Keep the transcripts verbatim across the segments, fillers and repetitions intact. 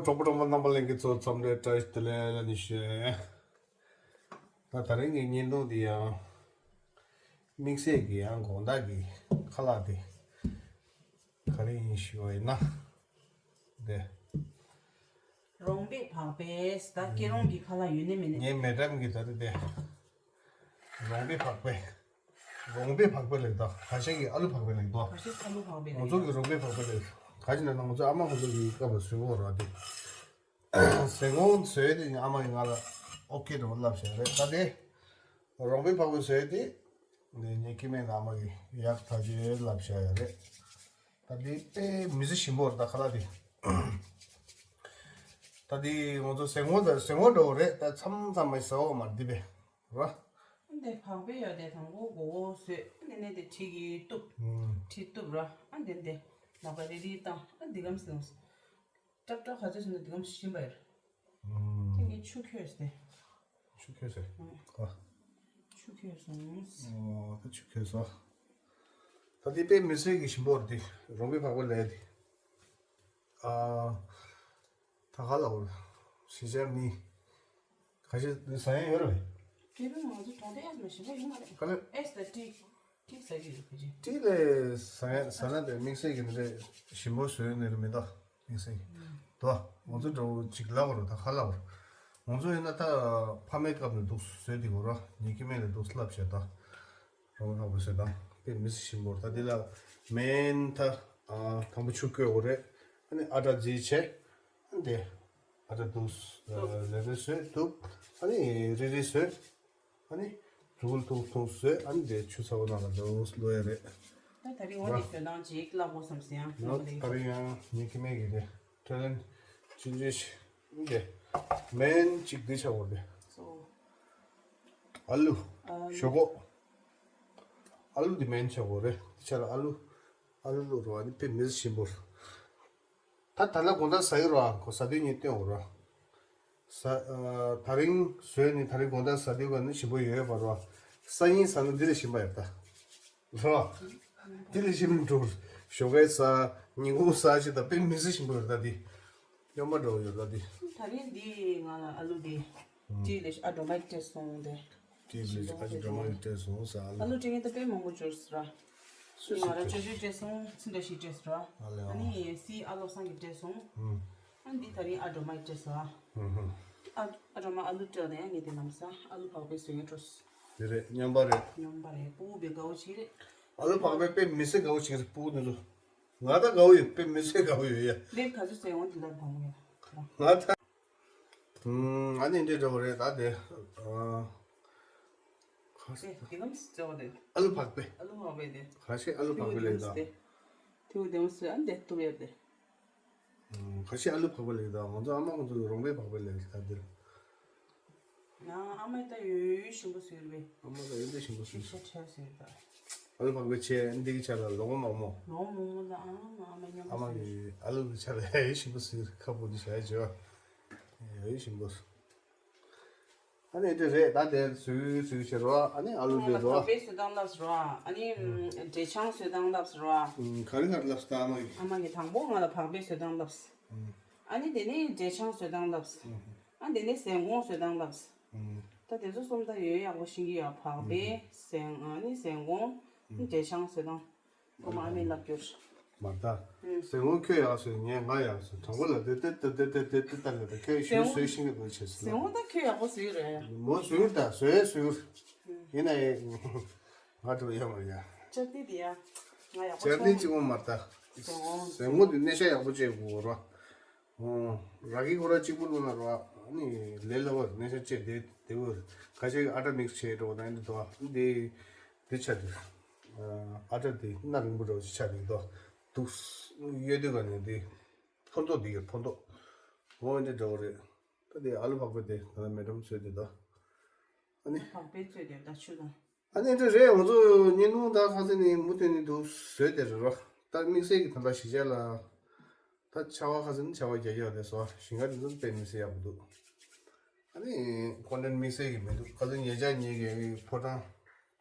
གྲོགས་པོ་གྲོགས་མོ་རྣམ་པ་ལྷན་རྒྱས་ཚོ་འཚམས་འདྲི་བཀྲ་ཤིས་བདེ་ལེགས་ལ་ནི་ཞུ། ད་ད་རིང་གི་བརྙན་ཐུང་འདི་ཡང་དམིགས་བསལ་གྱི་ཡང་དགོང་དག་གི་ཁ་ལག་དེ་ག་རེ་ཡིན་ཞུ་བ་ཡིན་ན། དེ་རོང་པའི་བག་པས་ད་སྐྱེ་རོང་གི་ཁ་ལག་ཡོད་ནི་མེད་ནི། ངའི་མེ་ཏྲམ་གྱི་ད་རེ་དེ་རོང་པའི་བག་པས། རོང་པའི་བག་པས་ལེགས་དོ། ཁ་ཤས་ཀྱིས་ཨ་ལུ་བག་པས་ལེགས་དོ། ཁ་ཤས་ཨ་ལུ་བག་པས་ང་ལེགས་ཚོ་གི་རོང་པའི་བག་པས་ལེགས། ག་ཅི་ན་ན་ང་ཚོ་ཨ་མ་ང་ཚོ་གི་སྐབས་ལ་བཟོས་པ་ར་དེ། ཟན་གོང་བཟོས་དེ་ཨ་མ་གི་ང་ལ་ཨོ་ཀེ་རོ་ལབ་བྱས་རེད། ད་དེ་རོང་པའི་བག་པས་བཟོས་དེ་ནས་ངའི་སྐྱེ་དམན་ལ་ཨ་མ་གི་ཡག་ཐག་ཆོད་ལབ་བྱས་རེད། ད་དེ་དཔེ་མི་ཚེ་ཞིམ་པོ་རེད། ད་ཁ་ལག་དེ། ད་དེ་ང་ཚོ་ཟན་གོང་ད་ཟན་གོང་འགྲོ་བ་རེད། ད་མཚམས་མཚམས་མ་ཟ་བ་མ་འདི་པས། ར། འདི་བག་པས་ཡོད་དེ་དང་པོ་མགོ་བོ་བཟོས། འདི་ནས་དེ་གྲི་གིས་གཏུབ། ཨུམ། གྲི་གཏུབ་ར། ཨ་འདི་འདི་ལག་པ་རི་རི་བཏང་། ཨ་འདི་གམ་སོང་། ཀྲབ་ཀྲབ་ག་ཚོད་སོང་ན་འདི་གམ་ཤིམ་པ་ཡོད། ཨུམ། དེ་ངས་ཆུ་ཁོལ་སྟེ། ཆུ་ཁོལ་སེ། ཨུམ། ཨ། ཆུ་ཁོལ་སོང་། ཨོ་ད་ཆུ་ཁོལ་སོ། ད་འདི་དཔེ་མི་སྲིད་ཀྱི་ཞིམ་པོ་རེད་དེ། རོང་པའི་བག་པ་ལས་དེ། ཨ། ད་ག་ལ་འོ། ཞི་ཅར་ནི། ཁ་ཤས་ནི་ཟ་ཡ་ཡོད་རེད། དེ་རིང་ང་ཚོ་གྲོང་སྡེ་ཨེ་མ་ཞིམ་པོ་ཡོད་མ་རེད། ག་ལེ། ཨེས་ད་ཏི། ཏི་ཟ་གི་ཡོད་ཁ་ཅིག་ཏི་ལེ་ཟ་ཡ་ཟ་ན་དེ་དམིགས་བསལ་གྱི་ནི་རེད། ཞིམ་པོ་བཟོས་ནི་རེད་མི་འདུག་དམིགས་བསལ་གྱི། དོ། ང་ཚོ་འགྲོ་ཅིག་ལབ་རོ་ད་ག་ལབ་རོ། ང་ཚོ་ཡིན་ན་ད་ཕ་མའི་སྐབས་ནས་འདུག་བཟོས་དེ་གོ་རོ། ཉིད་ཀྱི་མེད་ལས་འདུག་ལབ་བྱས་ད། རོང་ལྷག་པོ་ཟེར་དང་དཔེ་མི་སྲིད་ཞིམ་པོ་རེད། ད་འདི་ལ་སྨན་ད་དང་པོ་ཆུ་བསྐོལ་དགོས་རེད། ཨ་ནི་ཨ་ཏྲ་རྫིས་བྱས། ཨ་ནི་དེ་ཨ་ཏྲ་འདུག་ལེ་ལེ་བཟོས་འདུག་ཨ་ནི་རི་རི་བཟོས། ཨ་ནི་རྫུ་འཕྲུལ་ཐུང་ཐུང་བཟོས། ཨ་ནི་དེ་ཆུ་ཚ་བོ་ནང་ལ་འདུག་ལོ་ཡ་རེད། ད་ད་རིང་འོ་འདི་བཟོས་སྟངས་ཅིག་བཀླག་དགོས་བསམ་སོང་། ཡང་ད་རིང་ཡང་ཉིད་ཀྱི་མེད་ཀྱི་དེ་ཁྲེ་ལན་ཅི་འདྲ་ཞིག་འདི་སྨན་གཅིག་འདི་ཆགས་པ་རེད། ཨ་ལུ། ཨ་ལུ། ཞོག་ཁོག་ཨ་ལུ་འདི་སྨན་ཆགས་པ་རེད། འདི་ཆ་ལ་ཨ་ལུ། ཨ་ལུ་བླུགས་རོགས། ཨ་ནི་དཔེ་མི་སྲིད་ཞིམ་པོ་རེད། ད་ད་ལ་དགོང་དག་ཟ་གི་རོགས། ཁོ་ཟ་དུས་ཉིད་སྟོན་འོ་རོགས། ཟ། ཨ། ད་རིང་བཟོས་ནི་ད་རིང་དགོང་དག་ཟ་དུས་ག་ནི་ཞིམ་པོ་ཡོད་པ་རོགས། སང་ཉིན་ཟ་ན་འདི་ལས་ཞིམ་པ་ཡོད་ད། རོ། དེ་ལས་ཞིམ་འགྲོ། ཞོགས་ཀས་ཟ། ཉིན་གུང་ཟ་ཞིག་ད་དཔེ་མི་སྲིད་ཞིམ་པོ་རེད་ད་དེ། སྨྱོན་པ་འགྲོ་ཡོད་ད་དེ། ད་རིང་འདི་ང་ལ་ཨ་ལུ་དེ། ཏི་ལེ་ཨ་འགྲོ་མ་སྤྲད་སོང་དེ། ཏི་ལེ་ཨ་འགྲོ་མ་སྤྲད་སོང་ཟ་ཨ་ལུ། ཨ་ལུ་སྤྲད་མཁན་ད་དཔེ་མང་པོ་འབྱོར་སོང་ར། སུ་སུ་ང་ར་སྤྲད། ཅོ་ཅོ་སྤྲད་སོང་། ཚིན་འདྲ་ཞིག་སྤྲད་སོང་ར། ཨ་ལེ་ཨ། ཨ་ནི་སི་ཨ་ལོ་སང་གི་སྤྲད་སོང་། ཨ་འདི་ད་རིང་ཨ་འགྲོ་མ་སྤྲད་སོང་ཨ། ཨ་འགྲོ་མ་ཨ་ལུ་སྤྲད་ནས་ངས་དེ་ལམ་སང་ཨ་ལུ་བག་པས་བཟོས་ཡོད་འགྲོ། དེ་རེད། སྨྱོན་པ་རེད། སྨྱོན་པ་རེད། སྤུ་གུ་དཔེ་དགའ་བོ་ཅིག་རེད། ཨ་ལུ་བག་པས་དཔེ་མི་སྲིད་དགའ་བོ་ཅིག་རེད། སྤུ་གུ་འདི་ཚོ། ང་ད་དགའ་བོ་ཡོད། དཔེ་མི་སྲིད་དགའ་བོ་ཡོད་ཡ། ལེབ་ག་ཚོད་བཙལ་འོང་དེ་ལ་བག་མོ་ཡ། ང་ད། ཨ་ནི་འདྲེ་འདྲ་བོ་རེད་ད་དེ། ཨ། ཁ་ཤས་དེ་གམ་བཙལ་བ་དེ། ཨ་ལུ་བག་པས། ཨ་ལུ་བག་པས་དེ། ཁ་ཤས་ཨ་ལུ་བག་པས་ལེགས་དང་། དེ་བོ་དེ་མོ་བཟོས། ཨ་ནི་དེ་གཏུབ་ཡ་དེ། ཁ་ཤས་ཨ་ལུ་བག་པས་ལེགས་དང་། ང་ཚོ་ཨ་མ་ཁོང་ཚོ་རོང་པའི་བག་པས་ལེགས་ད་དེ། ང་ཨ་མས་ད་ཡོད་ཡོད་ཞིམ་པོ་བཟོས་རེད། ཨ་མ་ད་ཡོད་ཡོད་ཞིམ་པོ་བཟོས། ཤ་ཁྲལ་བཟོས་ད། ཨ་ལུ་བག་པའི་ཆེ་འདི་གི་ཆ་ལ་ལོ་ངོ་མང་མོ། ལོ་ངོ་མང་མོ་ལ་ཨ་མ་ཨ་མ་མཉམ་པོ་ཨ་མ་བཟོས། གི་ཨ་ལུ་གི་ཆ་ལ་ཡོད་ཡོད་ཞིམ་པོ་བཟོས། ཁ་སྤུ་འདི་བྱ་ཡ་བྱོས། ཡོད་ཡོད་ཞིམ་པོ། ཨ་ནི་འདི་རེད་ད། དེ་བཟོས་བཟོས་བྱེད་རོགས། ཨ་ནི་ཨ་ལུ་ང་ལ་འདི་རོགས། བག་པའི་བཟོས་སྟངས་ལབ་རོགས། ཨ་ནི་འབྲས་ཆང་བཟོས་སྟངས་ལབ་རོགས། ག་རེ་ག་རེ་ལབ་ད་ཨ་མ་གི། ཨ་མ་གི་དང་པོ་ང་ལ་བག་པའི་བཟོས་སྟངས་ལབ། ཨ་ནི་དེ་ནས་འབྲས་ཆང་བཟོས་སྟངས་ལབ། ཨ་དེ་ནས་ཟན་གོང་བཟོས་སྟངས་ལབ། ད་དེ་ཚོ་གསུམ་ད་ཡོད་ཡག་པོ་ཤེས་ཀྱི་ཡོད། བག་པའི་ཟན། ཨ་ནི་ཟན་གོང་། འབྲས་ཆང་བཟོས་སྟངས། ཁོ་མ་ཨ་མས་ལབ་རྒྱུར། མ་ད། ཟན་གོང་ཁྱོད་ཡག་བཟོས། ངས་ང་ཡག་བཟོས། དང་པོ་ལ་དེ་དེ་དེ་དེ་ལ་ད་ཁྱོད་ཞུ་བཟོས་ཤེས་ཀྱི་འདུག་བྱས་ཟེར། ཟན་གོང་ད་ཁྱོད་ཡག་པོ་བཟོས་རེད། མོ་བཟོས་ད་བཟོས་བཟོས། ཡིན་ན་ཡང་ང་འགྲོ་ཡ་མ་ཡ། ཅར་ཏི་དེ་ཡ། ང་ཡག་པོ་ཅར་ཏི་ཅིག་མ་ད། ཟན་གོང་དེ་སྣེ་ཤ་ཡག་པོ་བྱས་དགོས་ར། ར་གི་གོ་ར་གཅིག་པུ་ལོ་ན་ར། ཨ་ནི་ལས་སླ་བ་རེད། སྣེ་ཤ་བཅད་དེ་དེ་བོ་རེད། ཁ་ཤས་ཨ་ཏྲ་མིག་སི་བྱས་འགྲོ་ན་འདི་དོ་འདི་འདི་ཆ་དེ། ཨ་ཏྲ་དེ་སྣ་རིང་པོ་འདྲ་བོ་ཞིག་ཆ་དེ་དོ་འདུག་གཡོ་དུས་ག་ནས་འདི་ཕོ་མདོག་འདི་གི་ཕོ་མདོག་འོ་འདི་འདྲ་བོ་རེད། ད་དེ་ཨ་ལུ་བག་པ་དེ་ད་ལྟ་མེ་ཏྲམ་བཟོས་དེ་དོ། ཨ་ནི་བག་པའི་བཟོས་དེ་ད་ཆུ་དང་། ཨ་ནི་འདྲ་རེད། ང་ཚོ་བརྙན་ཐུང་དག་ཁ་སང་ནས་མུ་མཐུད་ནས་འདུག་བཟོས་དེ་རེད་རོ། ད་དམིགས་བསལ་གྱི་ད་ལྟ་གཞིས་ཆགས་ལ་ད་ཆར་པ་ཁ་སང་ནས་ཆར་པ་རྒྱག་རྒྱག་དེ་སོ་ཞིང་ཁ་དེ་ཚོ་དཔེ་མི་སྲིད་ཡག་པོ་འདུག་ཨ་ནི་ཀོན་ཊེན་དམིགས་བསལ་གྱི་མི་འདུག་ཁ་སང་ཉེ་ཆར་ཉེ་གི་ཕོ་བྲང་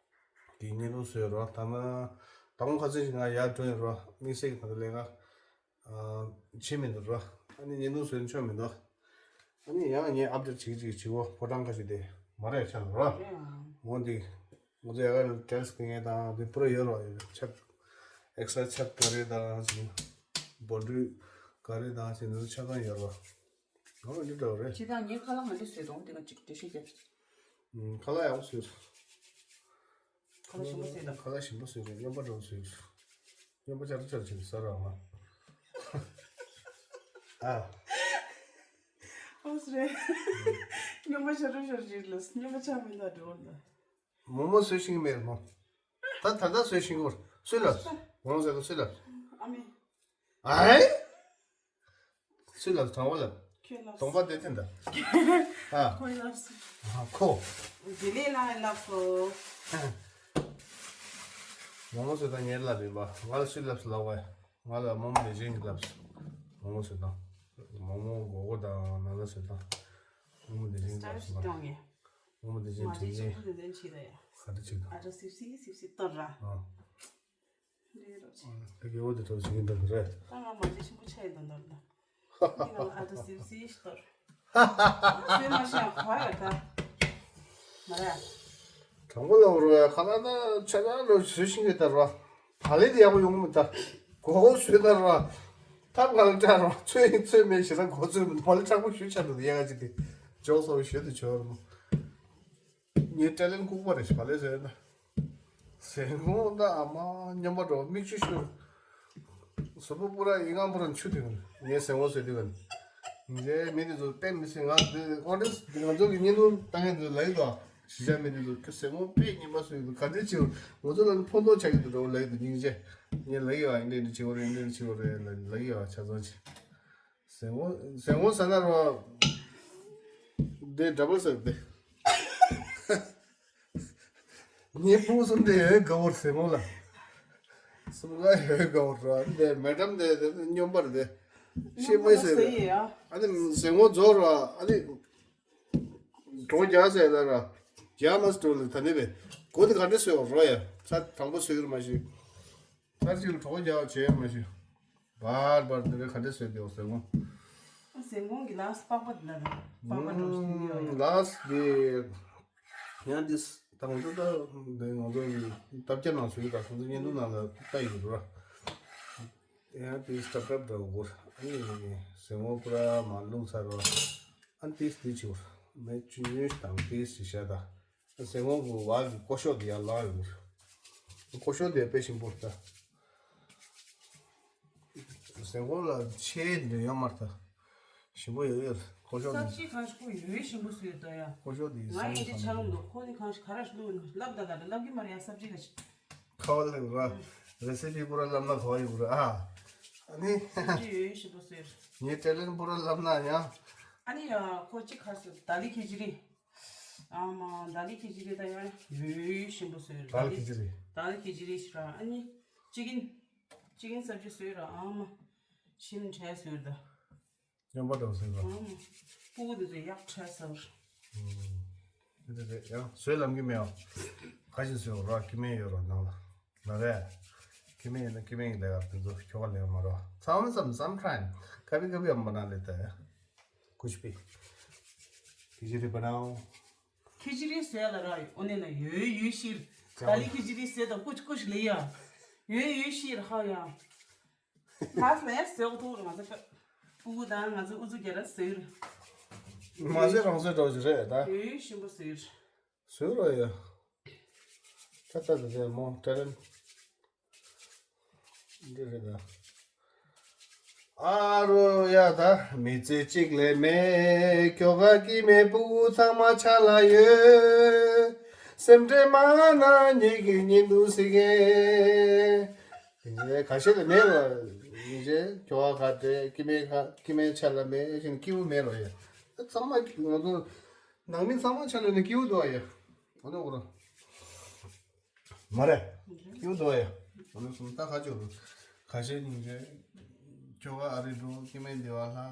གི་བརྙན་ཐུང་བཟོས་རོ། ད་ན་ད་དགོང་ཁ་སང་ཞིག་ང་ཡར་འགྲོ་ཡིན་རོ། དམིགས་བསལ་གྱི་ད་ལྟ་ལས་ཀ་ཨ་བྱེད་མི་འདུག་ར། ཨ་ ཨ་ནི་བརྙན་ཐུང་བཟོས་ན་ཆོ་མི་འདུག་ཨ་ནི་ཡང་ངས་ཨབ་ཌེཊ་བྱེད་ཀྱི་བྱེད་གོ་ཕོ་བྲང་ཁ་ཤས་དེ་མ་རེད་ཆ་ལ་རོ། རེད་ཨང་། འོ་འདི་ང་ཚོ་ཡ་ག་ནས་ཊེལ་སི་གི་ངས་དང་དེ་པུ་ར་ཡོད་རོ། ཆབ་ཨེག་སི་ཊ་ར་ཆབ་ག་རེ་དང་ཞིང་སྦོ་ཌུ་ག་རེ་དང་ཞིང་འདི་ཆ་ཚང་ཡོད་རོ། ང་ལ་འདི་འདྲ་བ་རེད། ཁྱེད་དང་ངའི་ཁ་ལག་ང་འདི་བཟོས་དང་དེ་ག་ཅིག་འགྲེལ་བཤད་རྒྱབ། ཁ་ལག་ཡག་པོ་བཟོས། ཁ་ལག་ཞིམ་པོ་བཟོས་དང་། ཁ་ལག་ཞིམ་པོ་བཟོས་རེད། སྨྱོན་པ་འདྲ་བོ་བཟོས་རེད། སྨྱོན་པ་ཅར་ཅར་བྱས་ཟ་ར་ང་། ཨ། ཨོ་སི་རེད། སྨྱོན་པ་ཤར་རུ་ཤར་རིགས་ལ་སྨྱོན་པ་ཆགས་མི་འདུག་འགྲོ་འདུག་མོག་མོག་བཟོས་ཤིང་མེད་མོ། ད་ད་ལྟ་བཟོས་ཤིང་གོ། སུས་ལབ། མོག་མོག་བཟོས་གོ་སུས་ལབ། ཨ་མས། ཨའི། སུས་ལབ། དྲང་པོ་ལབ། ཁྱོད་ལབ། གདོང་པ་བསྟན་ཐེངས་ད། ཨ། ཁོས་ལབ་སོང་། ཨ་ཁོ། དེ་ལས་ལ་ལབ་སོང་། མོག་མོག་བཟོས་ད་ངས་ལབ་ཡིན་པ། ང་ལ་སུས་ལབ་སོང་ལབ་བས། ང་ལ་རྨོ་མོ་ལེ་ཇེན་གྱིས་ལབ་སོང་། མོག་མོག་བཟོས་དང་། མོག་མོག་མགོ་སྐོར་དང་ནང་ལ་བཟོས་དང་། རྨོ་མོ་ལེ་ཇེན་གྱིས་ལབ་སོང་། སྐྱོང་ངས། རྨོ་མོ་ལེ་ཇེན་མ་དྲན་རྗེས་ཆེན་ཆུང་དེ་འདྲ་བྱས་ད་ཡ། ག་འདྲ་བྱེད་དང་། ཨ་ད་སིབ་སིབ་སིབ་སིབ་གཏོར་ར། ཨ། འདྲེ་རོགས་བྱེད། ཨ་དགེ་བོ་དེ་ཚོ་བྱེད་ཀྱིན་འདུག་རེད། ད་ང་མ་བརྗེད་ཆེན་པོ་ཆགས་ཡིན་དོན་དག་ལ། འདི་ང་ལ་ཨ་ད་སིབ་སིབ་ཞིག་གཏོར། སེམས་མ་ཤེས་ཡང་ག་ཡོད་ད། མ་རེད། དྲང་པོ་ལབ་རོགས་ཡ། ཁ་ལག་ད་ཆ་ཚང་རོ་བཟོས་ཤིང་གི་ད་རོ། བག་ལེབ་དེ་ཡག་པོ་ཡོང་གི་མི་ད། གོ་གོ་བཟོས་ད་རོ། ཐབས་ག་ལ་བཀྲ་རོ། ཚོད་ཡིན་ཚོད་མེད་ཞེ་ས་གོ་ཚོད་མི་འདུག་བག་ལེབ་དྲག་པོ་ཞུ་ཆ་འདུག་ཡ་ག་ཅིག་དེ། ཇོག་སོགས་ཞུ་དུ་ཆོག་རོ། ངའི་ཊེ་ལེན་ལྐུགས་པ་རེད་ཞིག་བག་ལེབ་བཟོས་ན། ཟན་གོང་ད་ཨ་མ་སྨྱོན་པ་འགྲོ་མིག་ཆུ་ཤོར། གཟུགས་པོ་པུ་ར་ཡིད་ཁམས་པུ་ར་འཆུ་དུས་ངའི་ཟན་གོང་བཟོས་དུས་ངའི་མི་དེ་ཚོ་དཔེ་མི་སྲིད། ང་དེ་ཨོ་ཌི་ཡེན་སི་ང་ཚོ་གི་བརྙན་ཐུང་ལྟ་མཁན་ཚོ་ལབ་ཀྱི་འདུག་གཞིས་ཆགས་མི་དེ་ཚོ་ཁྱོད་ཟན་གོང་དཔེ་ངན་པ་བཟོས་ཡོད་འདུག་ག་འདྲ་བྱེད། ང་ཚོ་ལ་ནི་ཕན་ཐོགས་ཆགས་ཀྱི་འདུག་འགྲོ་ལབ་ཀྱི་འདུག་སྙིང་རྗེ། ངས་ལབ་ཀྱི་ཡོད། ཨ་འདྲ་འདྲ་བྱེད་དགོས་རེད། འདྲ་འདྲ་བྱེད་དགོས་རེད་ལབ་ལབ་ཀྱི་ཡོད། ཆ་ཚང་བྱེད། ཟན་གོང་ཟན་གོང་ཟ་ན་རོ། འདི་འདྲ་པོ་ཟེར་འདི། ངའི་སྤུ་གུ་གསུམ་དེ་ཡོད་དགའ་བོར་ཟན་གོང་ལ། གསུམ་ཀ་ཡོད་དགའ་བོར་རོ། འདི་མེ་ཌམ་དེ་དེ་སྨྱོན་པར་དེ། ཤེས་མ་ཟེར། ཨ་ནི་ཟན་གོང་རྫོགས་རོ། ཨ་ནི་གྲོགས་རྒྱག་ཟེར་ལ་ར། རྒྱག་མ་སྤྲོ་ལ་ད་ནི་བས། གོ་དེ་ག་འདྲ་བཟོས་རོ་ཡ། ཚ་དང་པོ་བཟོས་ཀྱི་ར་མ་ཤེས། ཚར་གཅིག་ལ་གྲོགས་རྒྱག་བྱས་མ་ཤེས། བར་བར་དེ་རེ་ག་འདྲ་བཟོས་དེ་འོ་ཟེར་ངོ་། ཟན་གོང་གི་ལགས་པགས་པ་འདི་ལ་པགས་པ་འགྲོ་བཞིན་ཡོད་ཡ། ལགས་དེ་ཡང་དེ་ད་ང་ཚོ་ད་དེ་ང་ཚོ་ལྟ་བརྒྱ་ནང་བཟོས་ད་ཁོང་ཚོ་བརྙན་ཐུང་ནང་ལ་ལྟ་ཡོད་ར། ཡང་དེ་སྟབས་སྟབས་འདྲ་བོ་ཨ་ནི་ཟན་གོང་པུ་ར་མ་བླུགས་ཚར་ར། ཨ་ནི་དེ་དེ་བྱེད་ར་མེ་ཆུ་ཉོས་དང་དེ་ཞིག་བྱས་ད། ཟན་གོང་གི་བར་གྱི་ཀོ་ཤོག་དེ་ཡར་ལངས་ཡོང་གི་རེད། ཀོ་ཤོག་དེ་དཔེ་ཞིམ་པོ་རེད་ད། ཟན་གོང་ལ་ཆེ་འདྲ་ཡོད་མ་རེད་ད། ཞིམ་པོ་ཡོད་ཡོད་རེད་ཀོ་ཤོག་སབ་དེ། ཇི་གང་ཞིག་ཁོ་ཡོད་ཞིམ་པོ་བཟོས་ཡོད་ད་ཡ། ཀོ་ཤོག་དེ་ང་ཡིན་ཏེ་ཆ་རུང་འདུག་ཁོ་ནི་གང་ཞིག་ག་ར་ཞིག་འདུག་ལབ་ད་ད་ལབ་གི་མ་རེད་ཡ། སབ་ཇི་ལ་ཞིག་ཁ་བ་ལེན་ར། རེ་སི་པི་པུ་ར་ལབ་ན་ག་བ་ཡོད་ར་ཨ། ཨ་ནི། སབ་ཇི་ཡོད་ཞིམ་པོ་བཟོས་རེད། ངའི་ཊེ་ལེན་པུ་ར་ལབ་ན་ཡང་། ཨ་ནི་ཡ་ཁོ་ཅི་ག་རེ་ཟེར་དཱ་ལི་ཁི་ཅི་རི། ཨ་མ་དཱ་ལི་ཁི་ཅི་རི་ད་ཡང་ཡོད་ཞིམ་པོ་བཟོས་རེད། དཱ་ལི་ཁི་ཅི་རི། དཱ་ལི་ཁི་ཅི་རི་ཞིག་ར་ཨ་ནི། ཅི་ཀིན། ཅི་ཀིན་སབ་ཇི་བཟོས་ར་ཨ་མ། ཞིམ་དྲགས་བཟོས་རེད་ད། སྨྱོན་པ་འདྲ་བོ་བཟོས་ར། ཨ་མ། སྤུ་གུ་དེ་ཚོ་ཡག་དྲགས་ཟེར། ཨུམ། དེ་དེ་དེ་ཡང་བཟོས་ལམ་གྱི་མེད་ཨ། ག་ཞིག་བཟོས་ར་ཀི་མེད་ཡོད་ར་ནང་ལ། ལ་རེ། ཀི་མེད་ཡིན་ན་ཀི་མེད་ཡིན་ལས་ཀ་དེ་ཚོ་ཁྱོ་ག་ལས་ཀ་མ་ར། ཙམ་ཙམ་ཙམ་ཁྲ་ཡིན། ཁ་བི་ཁ་བི་ཡང་མ་ན་ལས་ད་ཡ། ཀུཆ་པི། ཁི་ཅི་རི་བ་ནའོ། ཁི་ཅི་རི་ཟེར་ལ་ར་ཡོད་ཨོ་ནེ་ན་ཡོད་ཡོད་ཤིར། ཏཱ་ལི་ཁི་ཅི་རི་ཟེར་དང་ཀུཆ་ཀུཆ་ལེ་ཡ། ཡོད་ཡོད་ཤིར་ཧ་ཡ། ལགས་ལ་ཡ་ཟེར་འོ་ཐུག་ང་ཚོ་སྤུ་གུ་དང་ང་ཚོ་ཨུ་ཚུགས་རྒྱལ་ར་ཟེར། མ་ཟེར་རང་ཟེར་འགྲོ་ཞིག་རེད་ད། ཡོད་ཡོད་ཞིམ་པོ་ཟེར། ཟེར་རོ་ཡ། ད་ད་ད་ད་མོ་ཏྲ་རན། འདི་རེད་ད། ཨ་རོ་ཡ་ད་མི་ཚེ་གཅིག་ལས་མེད། ཁྱོ་ག་ཀི་མེད་སྤུ་གུ་ཚང་མ་ཆ་ལ་ཡོད། སེམས་ཁྲལ་མ་ན་ངེད་ཀྱི་ཉིན་དུ་སི་གེ། ཡིན་ཁ་ཤས་ལ་མེད་ལ། ཡིན་ཁྱོ་ག་ཁ་བྲལ་ཀི་མེད་ཁ་ཀི་མེད་ཆ་ལ་མེད་ཞིང་སྐྱིད་པོ་མེད་རོ་ཡ། ཚང་མ་ང་ཚོ་ནང་མི་ཚང་མ་ཆ་ལ་ནི་སྐྱིད་པོ་འདུག་ཨ་ཡ། ཨ་ནི་འོ་ར། མ་རེད། ཡོད་དོ་ཡ། ཨ་ནི་སུམ་རྟགས་ཁ་ཅིག་རུ། ཁ་ཤས་སྙིང་རྗེ། ཁྱོ་ག་ཨ་རི་འགྲོ་ཀི་མེད་འདི་བ་ལྷ།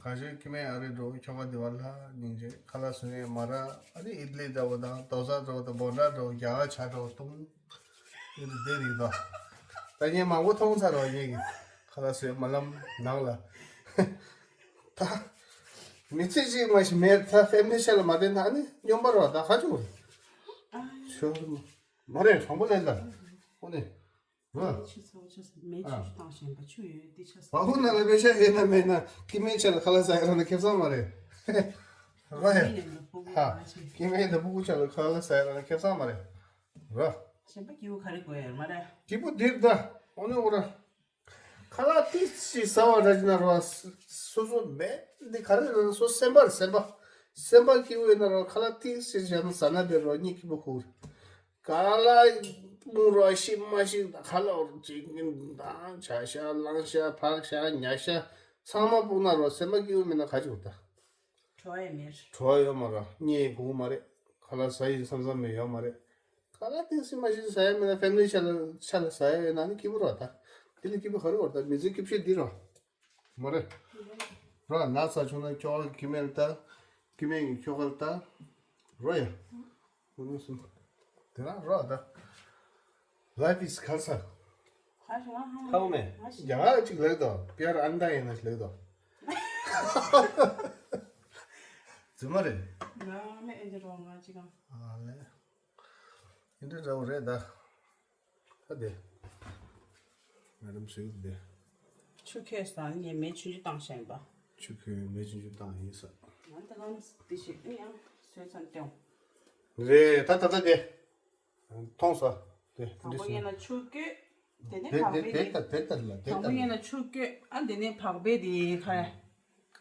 ཁ་ཤས་ཀི་མེད་ཨ་རི་འགྲོ་ཁྱོ་ག་འདི་བ་ལྷ་སྙིང་རྗེ་ཁ་ལག་བཟོ་ཡས་མ་ར། ཨ་ནི་ཨིད་ལི་འདྲ་བོ་དང་དོ་སར་འདྲ་བོ་དང་བོ་འདྲ་འདྲ་བོ་རྒྱ་གར་ཇ་འདྲ་བོ་བཏུང་། ཨིན་དེ་རིགས་དང་། ད་ངས་མང་པོ་མཐོང་ཚར་བ་ངས་ཀྱི་ཁ་ལག་བཟོ་ཡས་མ་ལམ་ནང་ལ། ད། མི་ཚེ་གཅིག་མ་ཞིག་མེད་ད་ཕེ་མི་ལི་ཆ་ལ་མ་བསྟན་ན་ཨ་ནི་སྨྱོན་པ་རོ་ད་ཁ་ཆུ། ཆུ། མ་རེད་དྲང་པོ་ལན་ད། ཨོ་ནི། རོ། ཆུ་ཚ་བོ་ཆུ་ཚ་མེ་ཆུ་ཨ། ཆུ་བཏང་བཞིན་པ་ཆུ་ཡོད་དེ་ཆ་ས། བ་ཧུ་ན་ལ་མེ་ཤ་ཡོད་ན་མེད་ན་ཀི་མེ་ཆ་ལ་ཁ་ལ་ཟ་ཡ་ར་ན་ཁེབ་སང་མ་རེད། རོ་ཡ། ཧ། ཀི་མེ་ལ་ཕུ་གུ་ཆ་ལ་ཁ་ལ་ཟ་ཡ་ར་ན་ཁེབ་སང་མ་རེད། རོ། གཞན་པ་སྐྱིད་པོ་ག་རེ་དགོས་ཡ་མ་རེད། སྐྱིད་པོ་འདིར་ད། ཨོ་ནི་འོ་ར། ཁ་ལག་ཏིག་ཙི་ཟ་བ་ར་ཅི་ན་རོ། སོ་སོ་མེད་འདི་ག་རེ་རེད་སོ་སེམས་པ་རེད་སེམས་པ། སེམས་པ་སྐྱིད་པོ་ཡོད་ན་རོ་ཁ་ལག་ཏིག་ཙི་བཞག་ན་ཟ་ན་བེ་རོ་གཉིད་སྐྱིད་པོ་ཁུག་རེད། ག་ལ་སྤུངས་རོ་ཤི་མ་ཤི་ཁ་ལག་འོར་ཅིག་གིན་དང་བྱ་ཤ་ལང་ཤ་ཕག་ཤ་ཉ་ཤ་ཚང་མ་སྤུངས་ན་རོ་སེམས་པ་སྐྱིད་པོ་མེད་ན་ག་ཅིག་འོར་ད། བྲོ་བ་ཡོད་མེད། བྲོ་བ་ཡོད་མ་རེད། གཉིད་ཁུག་མ་རེད། ཁ་ལག་ཟ་ཡི་བསམ་བསམ་མེད་ཡོད་མ་རེད། ཁ་ལག་ཏིག་ཙི་མ་ཤི་ཟ་ཡ་མེད་ན་ཕེ་མི་ལི་ཆ་ལ་ཆ་ལ་ཟ་ཡ་ཡོད་ན་ནི་སྐྱིད་པོ་རེད་ད། དེ་ལས་སྐྱིད་པོ་ག་རེ་ཡོད་ད་མི་ཚེ་སྐྱིད་ཤོས་འདི་རེད། མ་རེད། རོ་ན་ཚ་བྱུང་ན་ཁྱོ་ག་ཀི་མེ་ལ་ལྟ། ཀི་མེ་གི་ཁྱོ་ག་ལ་ལྟ། རོ་ཡ། ཨུ་ནུ་སུ། དེ་རང་རོ་ད། Life is cancer. ཁ་ཤོ་ཧ་ཧ་མེ། ཡ་ཅིག་ལེགས་དོ། པེར་ཨན་ད་ཡིན་ན་ལེགས་དོ། རྫུན་མ་རེད། ང་མེ་ཨེ་འདི་རོ་ང་ཅི་གང་། ཨ་ལེ། ཨེ་འདི་རོ་རེད་ད། ད་དེ། ང་རམ་སུས་དེ། ཆུ་ཁོལ་སང་ངས་མེ་ཆུང་ཆུང་བཏང་ཤེས་པ། ཆུ་ཁོལ་མེ་ཆུང་ཆུང་བཏང་ཡིན་ས། ང་ད་གང་དེ་ཞིག་ཨེ་ཡང་བཟོས་ཚང་སྟེང་། རེད་ད་ད་ད་དེ། མཐོང་ས། དེ་དང་པོ་ངས་ན་ཆུ་སྐྱོད། དེ་ནས་བག་པའི་དེ། དེ་ལ་དེ་དང་པོ་ལ་ངས་ན་ཆུ་སྐྱོད་ཨ་དེ་ནས་བག་པའི་དེ་ཁ།